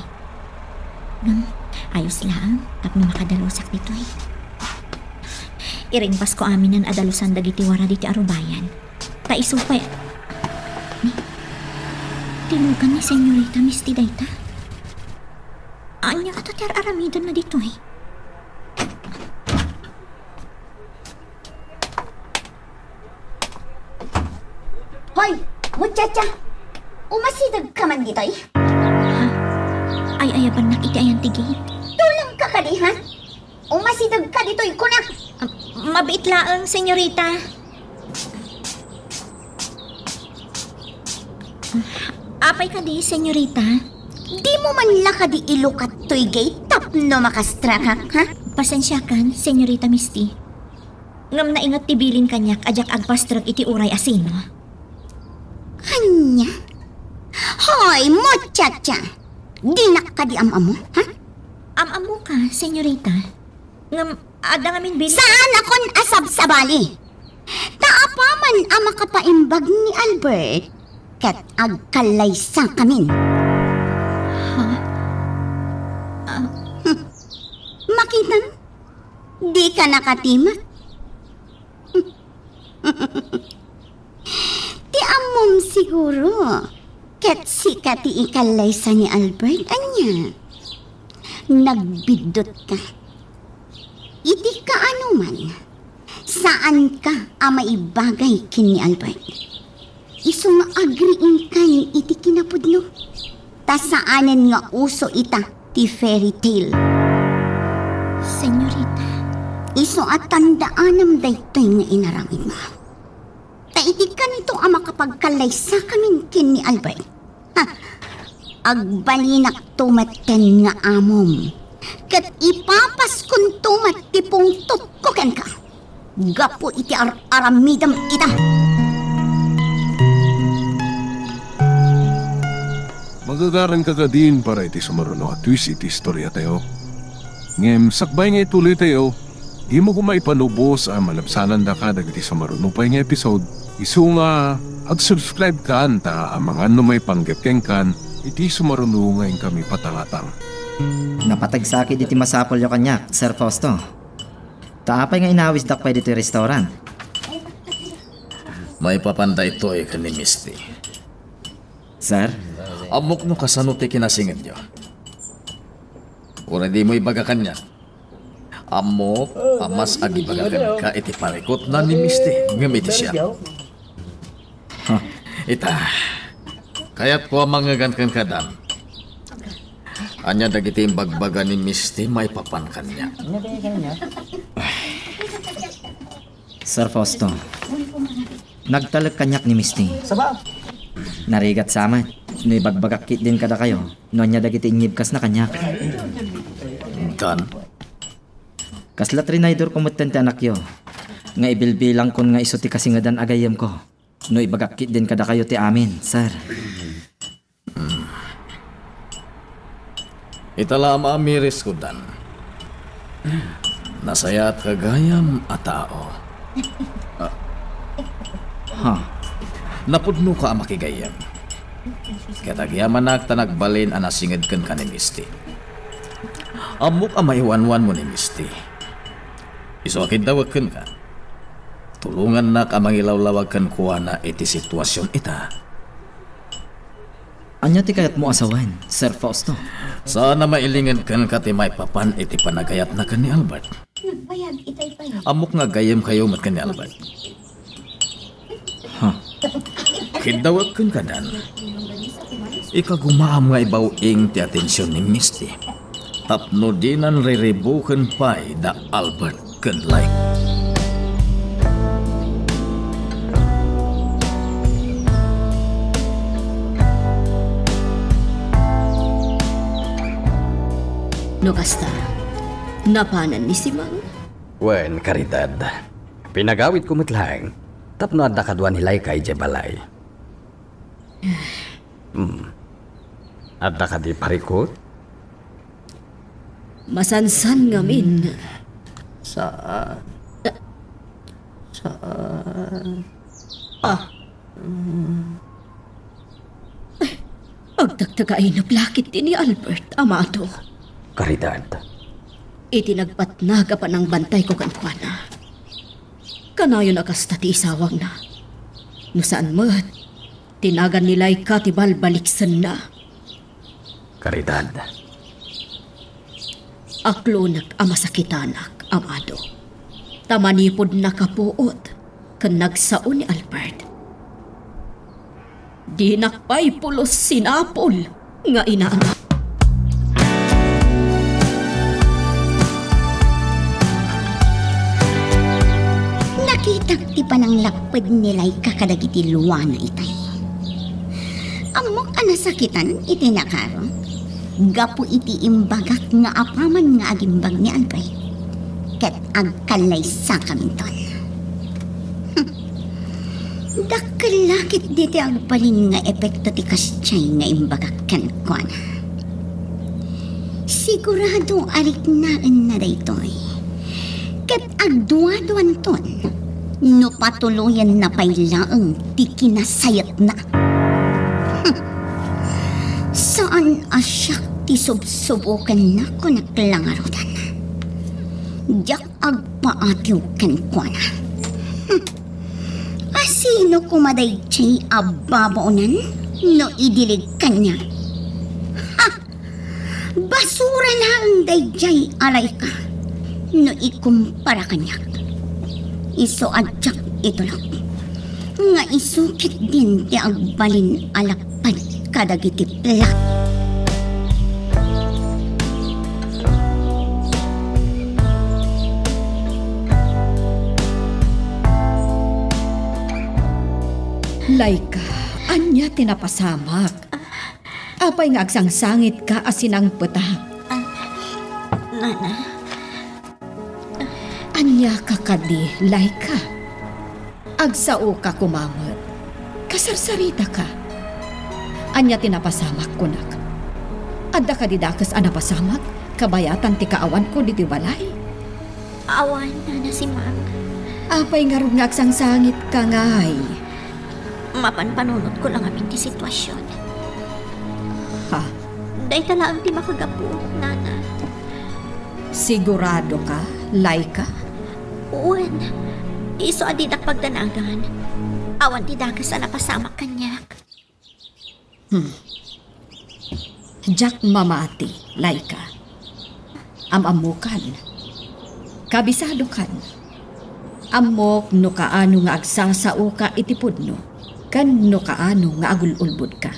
Ngem, ayos laeng tapno makadalusak ditoy. Iringpasko aminen a dalusan dagiti warad iti arubayan. Ta isu pay, ni, tinugan ni Senyorita Misty dayta. Ania ata ti ar-aramidenna ditoy? Hoy, muchacha! Umasidegka man ditoy? Ha? Ay-ayabannak iti ayan ti gate. Tulongka kadi, ha? Umasidegka ditoy, kunak! Ah, mabiit laeng, senyorita. Apay kadi, senyorita? Dimo man la kadi ilukat toy gate tapno makastrakak, ha? Pasensiakan, senyorita Misty. Ngem nainget ti bilin kaniak a diak agpastrek iti uray a sino. Ania? Hoy, muchacha! Dinak kadi am-ammo, ha? Am-ammoka, senyorita. Ngem adda ngamin bilin. Saanakon a sabsabali! Ta apaman a makapaimbag ni Albert, ket agkallaysakamin. Ha? Ah. Makitam? Dika nakatimek? Ti ammom siguro, ket sika ti ikallaysa ni Albert, ania? Nagbiddut ka. Iti kaanoman, saanka a maibagay ken ni Albert. Isu nga agriingkan iti kinapudno. Ta saanen nga uso ita ti fairy tale. Senyorita. Isu a tandaanam daytoy nga inaramidmo. Ta iti kanito a makapagkallaysakamin ken ni Albert, ha, agbalinakto metten nga amom, ket ipapaskonto met ti pungtotko kenka. Gapu iti ar-aramidem ita. Magagaranka kadin para iti sumaruno a twist iti istoriatayo. Ngem sakbay nga ituloytayo, dimo koma ipanubos a malabsanandaka dagiti sumaruno pay nga episode, isu nga ag-subscribe kan ta amangan no maipanggep kenkan iti sumaruno nga inkami patangatang. Napateg sa ket iti masapulyo kaniak, Sir Fausto. Ta apay nga inawisdak pay ditoy restaurant? Maipapan daytoy ken ni Misty. Sir? Ammok no kasano ti kinasingedyo. Uray dimo ibaga kaniak. Ammok a mas agibaga kenka iti parikutna ni Misty ngem iti siak. Ha? Ita, kayatko a mangngegan kenka, Dan. Ania dagiti imbagbaga ni Misty maipapan kaniak? Sir Fausto, nagtalek kaniak ni Misty. Narigat sa met no ibagbagak ketdin kadakayo no ania dagiti inyibkasna kaniak. Dan? Kasla trinaydorko metten ti anakyo nga ibilbilangkon nga isu ti kasingedan a gayyemko no ibagak ketdin kadakayo ti amin, sir. Ita la a maamirisko, Dan. Nasayaatka gayam a tao. Ha? Napudnoka a makigayyem. Ket agyamanak ta nagbalin a nasinged kenka ni Misty. Ammok a maiwanwanmo ni Misty. Isu a kiddawek kenka. Tulongannak a mangilawlawag kenkuana iti situasion ita. Ania ti kayatmo a sawen, Sir Fausto? Saan a mailinged kenka ti maipapan iti panagayatna ken ni Albert. Ammok nga aggayyemkayo met ken ni Albert. Ha? Kiddawek kenka, Dan. Ikagumaam nga ibaw-ing ti atension ni Misty tapno dinan riribuken pay da Albert ken Like. No kasta, napanan ni Simang? Wen, Caridad. Pinagawidko met laeng tapno adda kadua ni Laika idiay balay. Hmm. Adda kadi parikut? Masansan ngamin. Saan? Saan? Ah. Agtagtagainep la ketdi ni Albert, amado. Caridad. Iti nagbatnag a panangbantayko kenkuana, kanayon a kasta ti isawagna. No saan met, ti nagan ni Laika ti balbaliksenna. Caridad. Aklonek a masakitanak, amado. Ta manipud nakapuot ken nagsao ni Albert, dinak pay pulos sinapul nga inaanak. Nakitak ti pananglapped ni Laika kadagiti luana itay. Ammok a nasakitan iti nakaro gapu iti imbagak nga apaman nga agimbag ni Albert, ket agkallaysakaminton. Dakkel la ketdi ti agbalin nga epekto ti kasdiay nga imbagak kenkuana. Sigurado a riknaenna daytoy. Ket agduaduanton no patuloyenna pay laeng ti kinasayetna. Saan a siak ti subsubokenna, kunak la ngaruden. Diak agpaatiw kenkuana. A sino koma daydiay a babaonan no idilig kaniak? Ha! Basura laeng daydiay a Laika no ikumpara kaniak. Isu a diak itulok nga isu ketdin ti agbalin a lapped kadagiti plak. Laika, ania ti napasamak? Apay nga agsangsangitka a sinangpetak? Ah, Nana. Ania ka kadi, Laika? Agsaoka koma met. Kasarsaritaka. Ania ti napasamak, kunak? Adda kadi dakes a napasamak kabayatan ti kaawanko ditoy balay? Awan, Nana Simang. Apay ngarud nga agsangsangitka ngay? Mapanpanunotko la ngamin ti sitwasion. Ha? Dayta laeng ti makagapu, Nana. Sigurado ka, Laika? Wen, isu a didak pagdanagan. Awan ti dakes a napasamak kaniak. Hmm. Diak mamati, Laika. Am-ammokan. Kabisadokan. Ammok no kaano nga agsasaoka iti pudno, ken no kaano nga agul-ulbodka.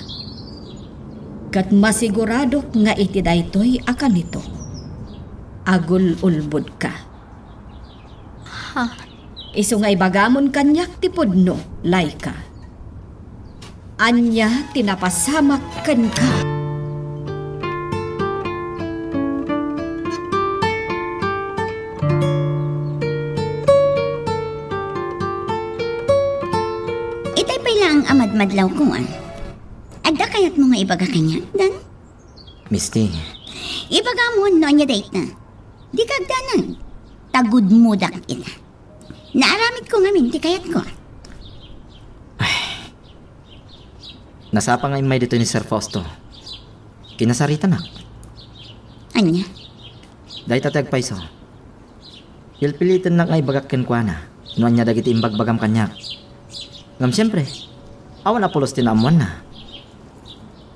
Ket masiguradok nga iti daytoy a kanito, agul-ulbodka. Ha? Isu nga ibagamon kaniak ti pudno, Laika. Ania ti napasamak kenka? Itay pay laeng a madmadlawko, a. Adda kayatmo nga ibaga kaniak, Dan? Misti. Ibagamon no ania dayta. Dika agdanag. Ta gudmodak ita. Naaramidko ngamin ti kayatko. Ay. Nasapa nga immay ditoy ni Sir Fausto. Kinasaritanak. Ania? Dayta ti agpayso. Pilpilitennak nga ibagak kenkuana no ania dagiti imbagbagam kaniak. Ngem siempre, awan a pulos ti naammoanna.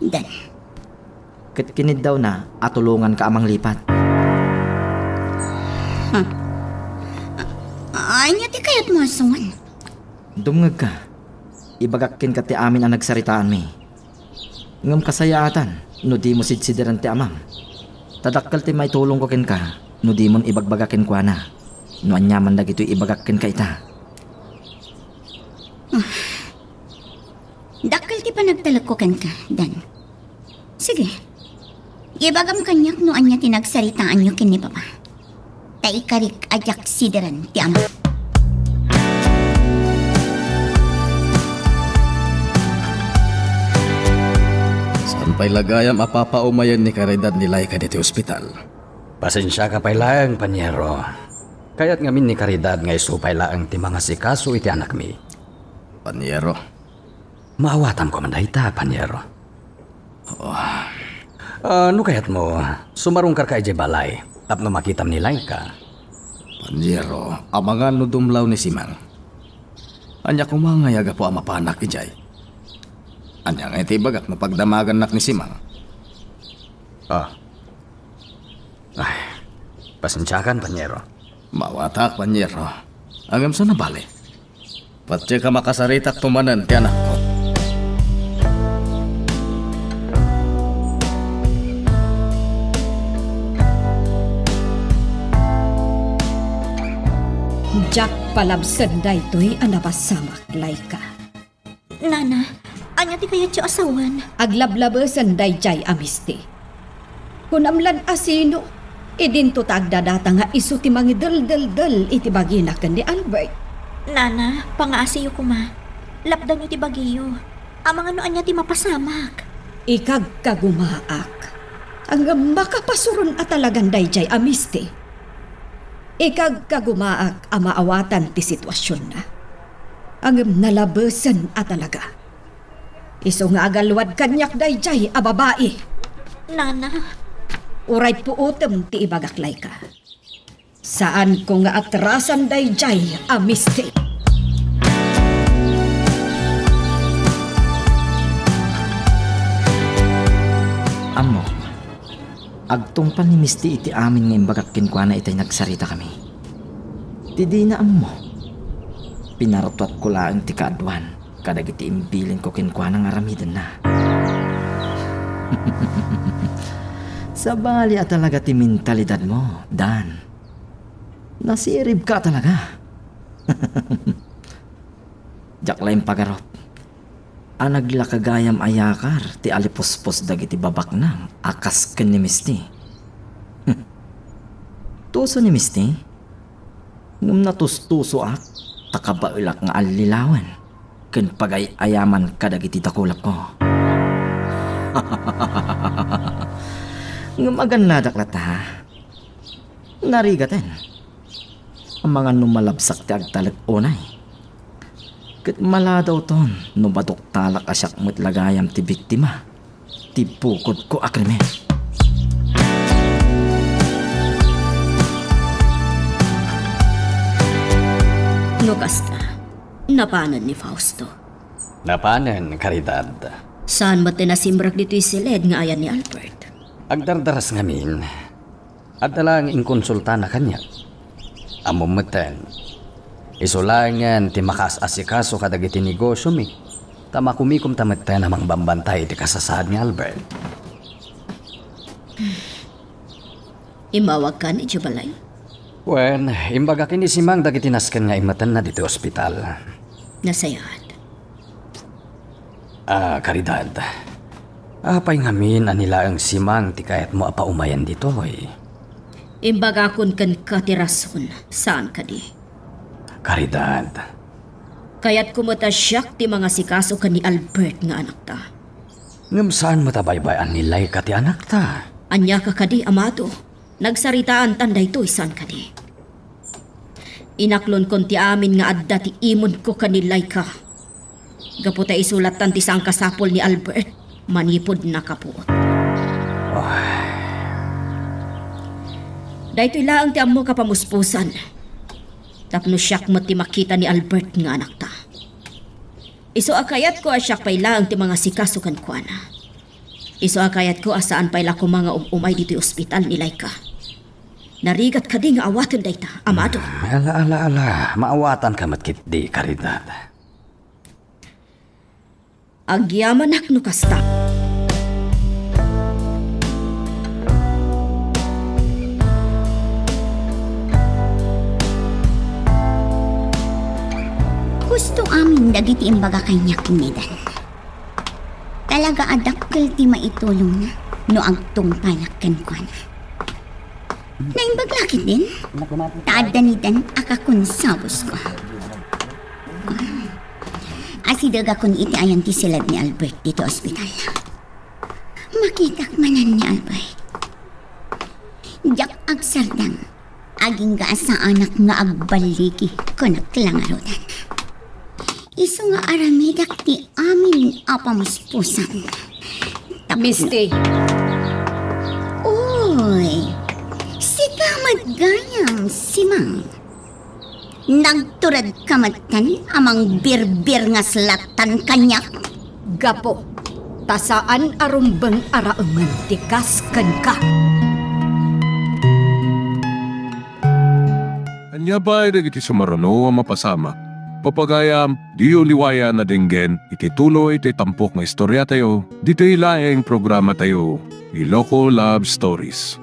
Dan. Ket kiniddawna a tulonganka a manglipat. Huh. A-, ania ti kayatmo a suman? Dumngegka. Ibagak kenka ti amin a nagsaritaanmi. Ngem kasayaatan no dimo sidsidiren ti amam. Ta dakkel ti maitulongko kenka no dimon ibagbaga kenkuana no aniaman dagitoy ibagak kenka ita. Ah. Dakkel ti panagtalekko kenka, Dan. Sige. Ibagam kaniak no ania ti nagsaritaanyo ken ni Papa. Ta ikarik a diak sideren ti ama. Saan pay la gayam a papaumayen ni Caridad ni Laika ditoy ospital? Pasensiaka pay laeng, Paniero. Kayat ngamin ni Caridad nga isu pay laeng ti mangasikaso iti anakmi. Paniero. Maawatam koma dayta, Paniero. Oh. Ah, no kayatmo, sumarungkarka idiay balay tapno makitam ni Laika. Panyero, amangan no dumlaw ni Simang. Ania koma ngay a gapu a mapanak idiay? Ania ngay ti ibagak no pagdamagannak ni Simang? Ah. Ay, pasensiakan, panyero. Maawatak, panyero. Ngem saan a bale? Patiek a makasaritak to manen ti anakko. Diak palabsen daytoy a napasamak, Laika. Nana, ania ti kayatyo a sawen? Aglablabesen daydiay a misti. Kunam lan a sino? Idinto ta agdadata nga isu ti mangideldeldel iti bagina ken ni Albert. Nana, pangaasiyo koma. Lapdanyo ti bagiyo. Amangan no ania ti mapasamak. Ikagkagumaak. Ngem makapasuron a talagan daydiay a misti. Ikagkagumaak a maawatan ti situasionna. Ngem nalabesen a talaga. Isu nga agalwad kaniak daydiay a babai. Nana. Uray puotem ti ibagak, Laika. Saanko nga atrasan daydiay a misti. Ammom, agtungpal ni Misti iti amin nga imbagak kenkuana itay nagsaritakami. Ti dina ammo, pinartuatko laeng ti kaaduan kadagiti imbilinko kenkuana nga aramidenna. Sabali a talaga ti mentalidadmo, Dan. Nasiribka a talaga. Diak la impagarup a naglaka gayam a yakar ti alipuspos dagiti babaknang a kas ken ni Misti. Tuso ni Misti, ngem natustusoak ta kabaelak nga allilawen ken pagay-ayaman kadagiti dakulapko. Ngem agannadak latta, narigaten. Amangan no malabsak ti agtalek unay. Ket maladawton no maduktalak a siak met la gayam ti biktima ti bukodko a krimen. No kasta, napanen ni Fausto. Napanen, Caridad. Saan met ti nasimrek ditoy siled nga ayan ni Albert? Agdardaras ngamin. Adda laeng inkonsultana kaniak. Ammom metten, isu laengen ti makaas-asikaso kadagiti negosyomi, ta makumikomta metten a mangbambantay iti kasasaad ni Albert. Immawagkan idiay balay? Wen, imbagak ken ni Simang dagiti nasken nga immetenna ditoy ospital. Nasayaat. Ah, Caridad. Apay ngamin a ni laeng Simang ti kayatmo a paumayan ditoy? Imbagakon kenka ti rason, saan kadi? Caridad. Kayatko met a siak ti mangasikaso ken ni Albert nga anakta. Ngem saan met a baybay-an ni Laika ti anakta? Ania ka kadi, Amado? Nagsaritaantan daytoy, saan kadi? Inaklonkon ti amin nga adda ti imonko ken ni Laika. Gapu ta isu lattan ti sangkasapul ni Albert manipud nakapuot. Ay. Daytoy laeng ti ammok a pamuspusan. Tapno siak met ti makita ni Albert nga anakta. Isu a kayatko a siak pay laeng ti mangasikaso kenkuana. Isu a kayatko a saan pay la koma nga um-umay ditoy ospital ni Laika. Narigat kadi nga awaten dayta, Amado? Ala, ala, ala. Maawatanka met ketdi, Caridad. Agyamanak no kasta. Husto amin dagiti imbaga kaniak ni Dan. Talaga a dakkel ti maitulongna no agtungpalak kenkuana. Naimbag la ketdin? Ta adda ni Dan a kakonsabusko. Asidegakon iti ayan ti siled ni Albert ditoy ospital. Makitak manen ni Albert. Diak agsardeng. Agingga a saanak nga agballigi ken aglangarudan. Isu nga aramidek ti amin a pamuspusan. Tapno Misti. Ket gayam, Simang, nagturedka metten a mangbirbir nga slatan kaniak? Gapu ta saan a rumbeng a raemen ti kas kenka. Ania pay dagiti sumaruno a mapasamak? Pagayam, diyo liwayan a denggen iti tuloy ti tampok nga istoriatayo, ditoy laeng programatayo, Iloko Love Stories.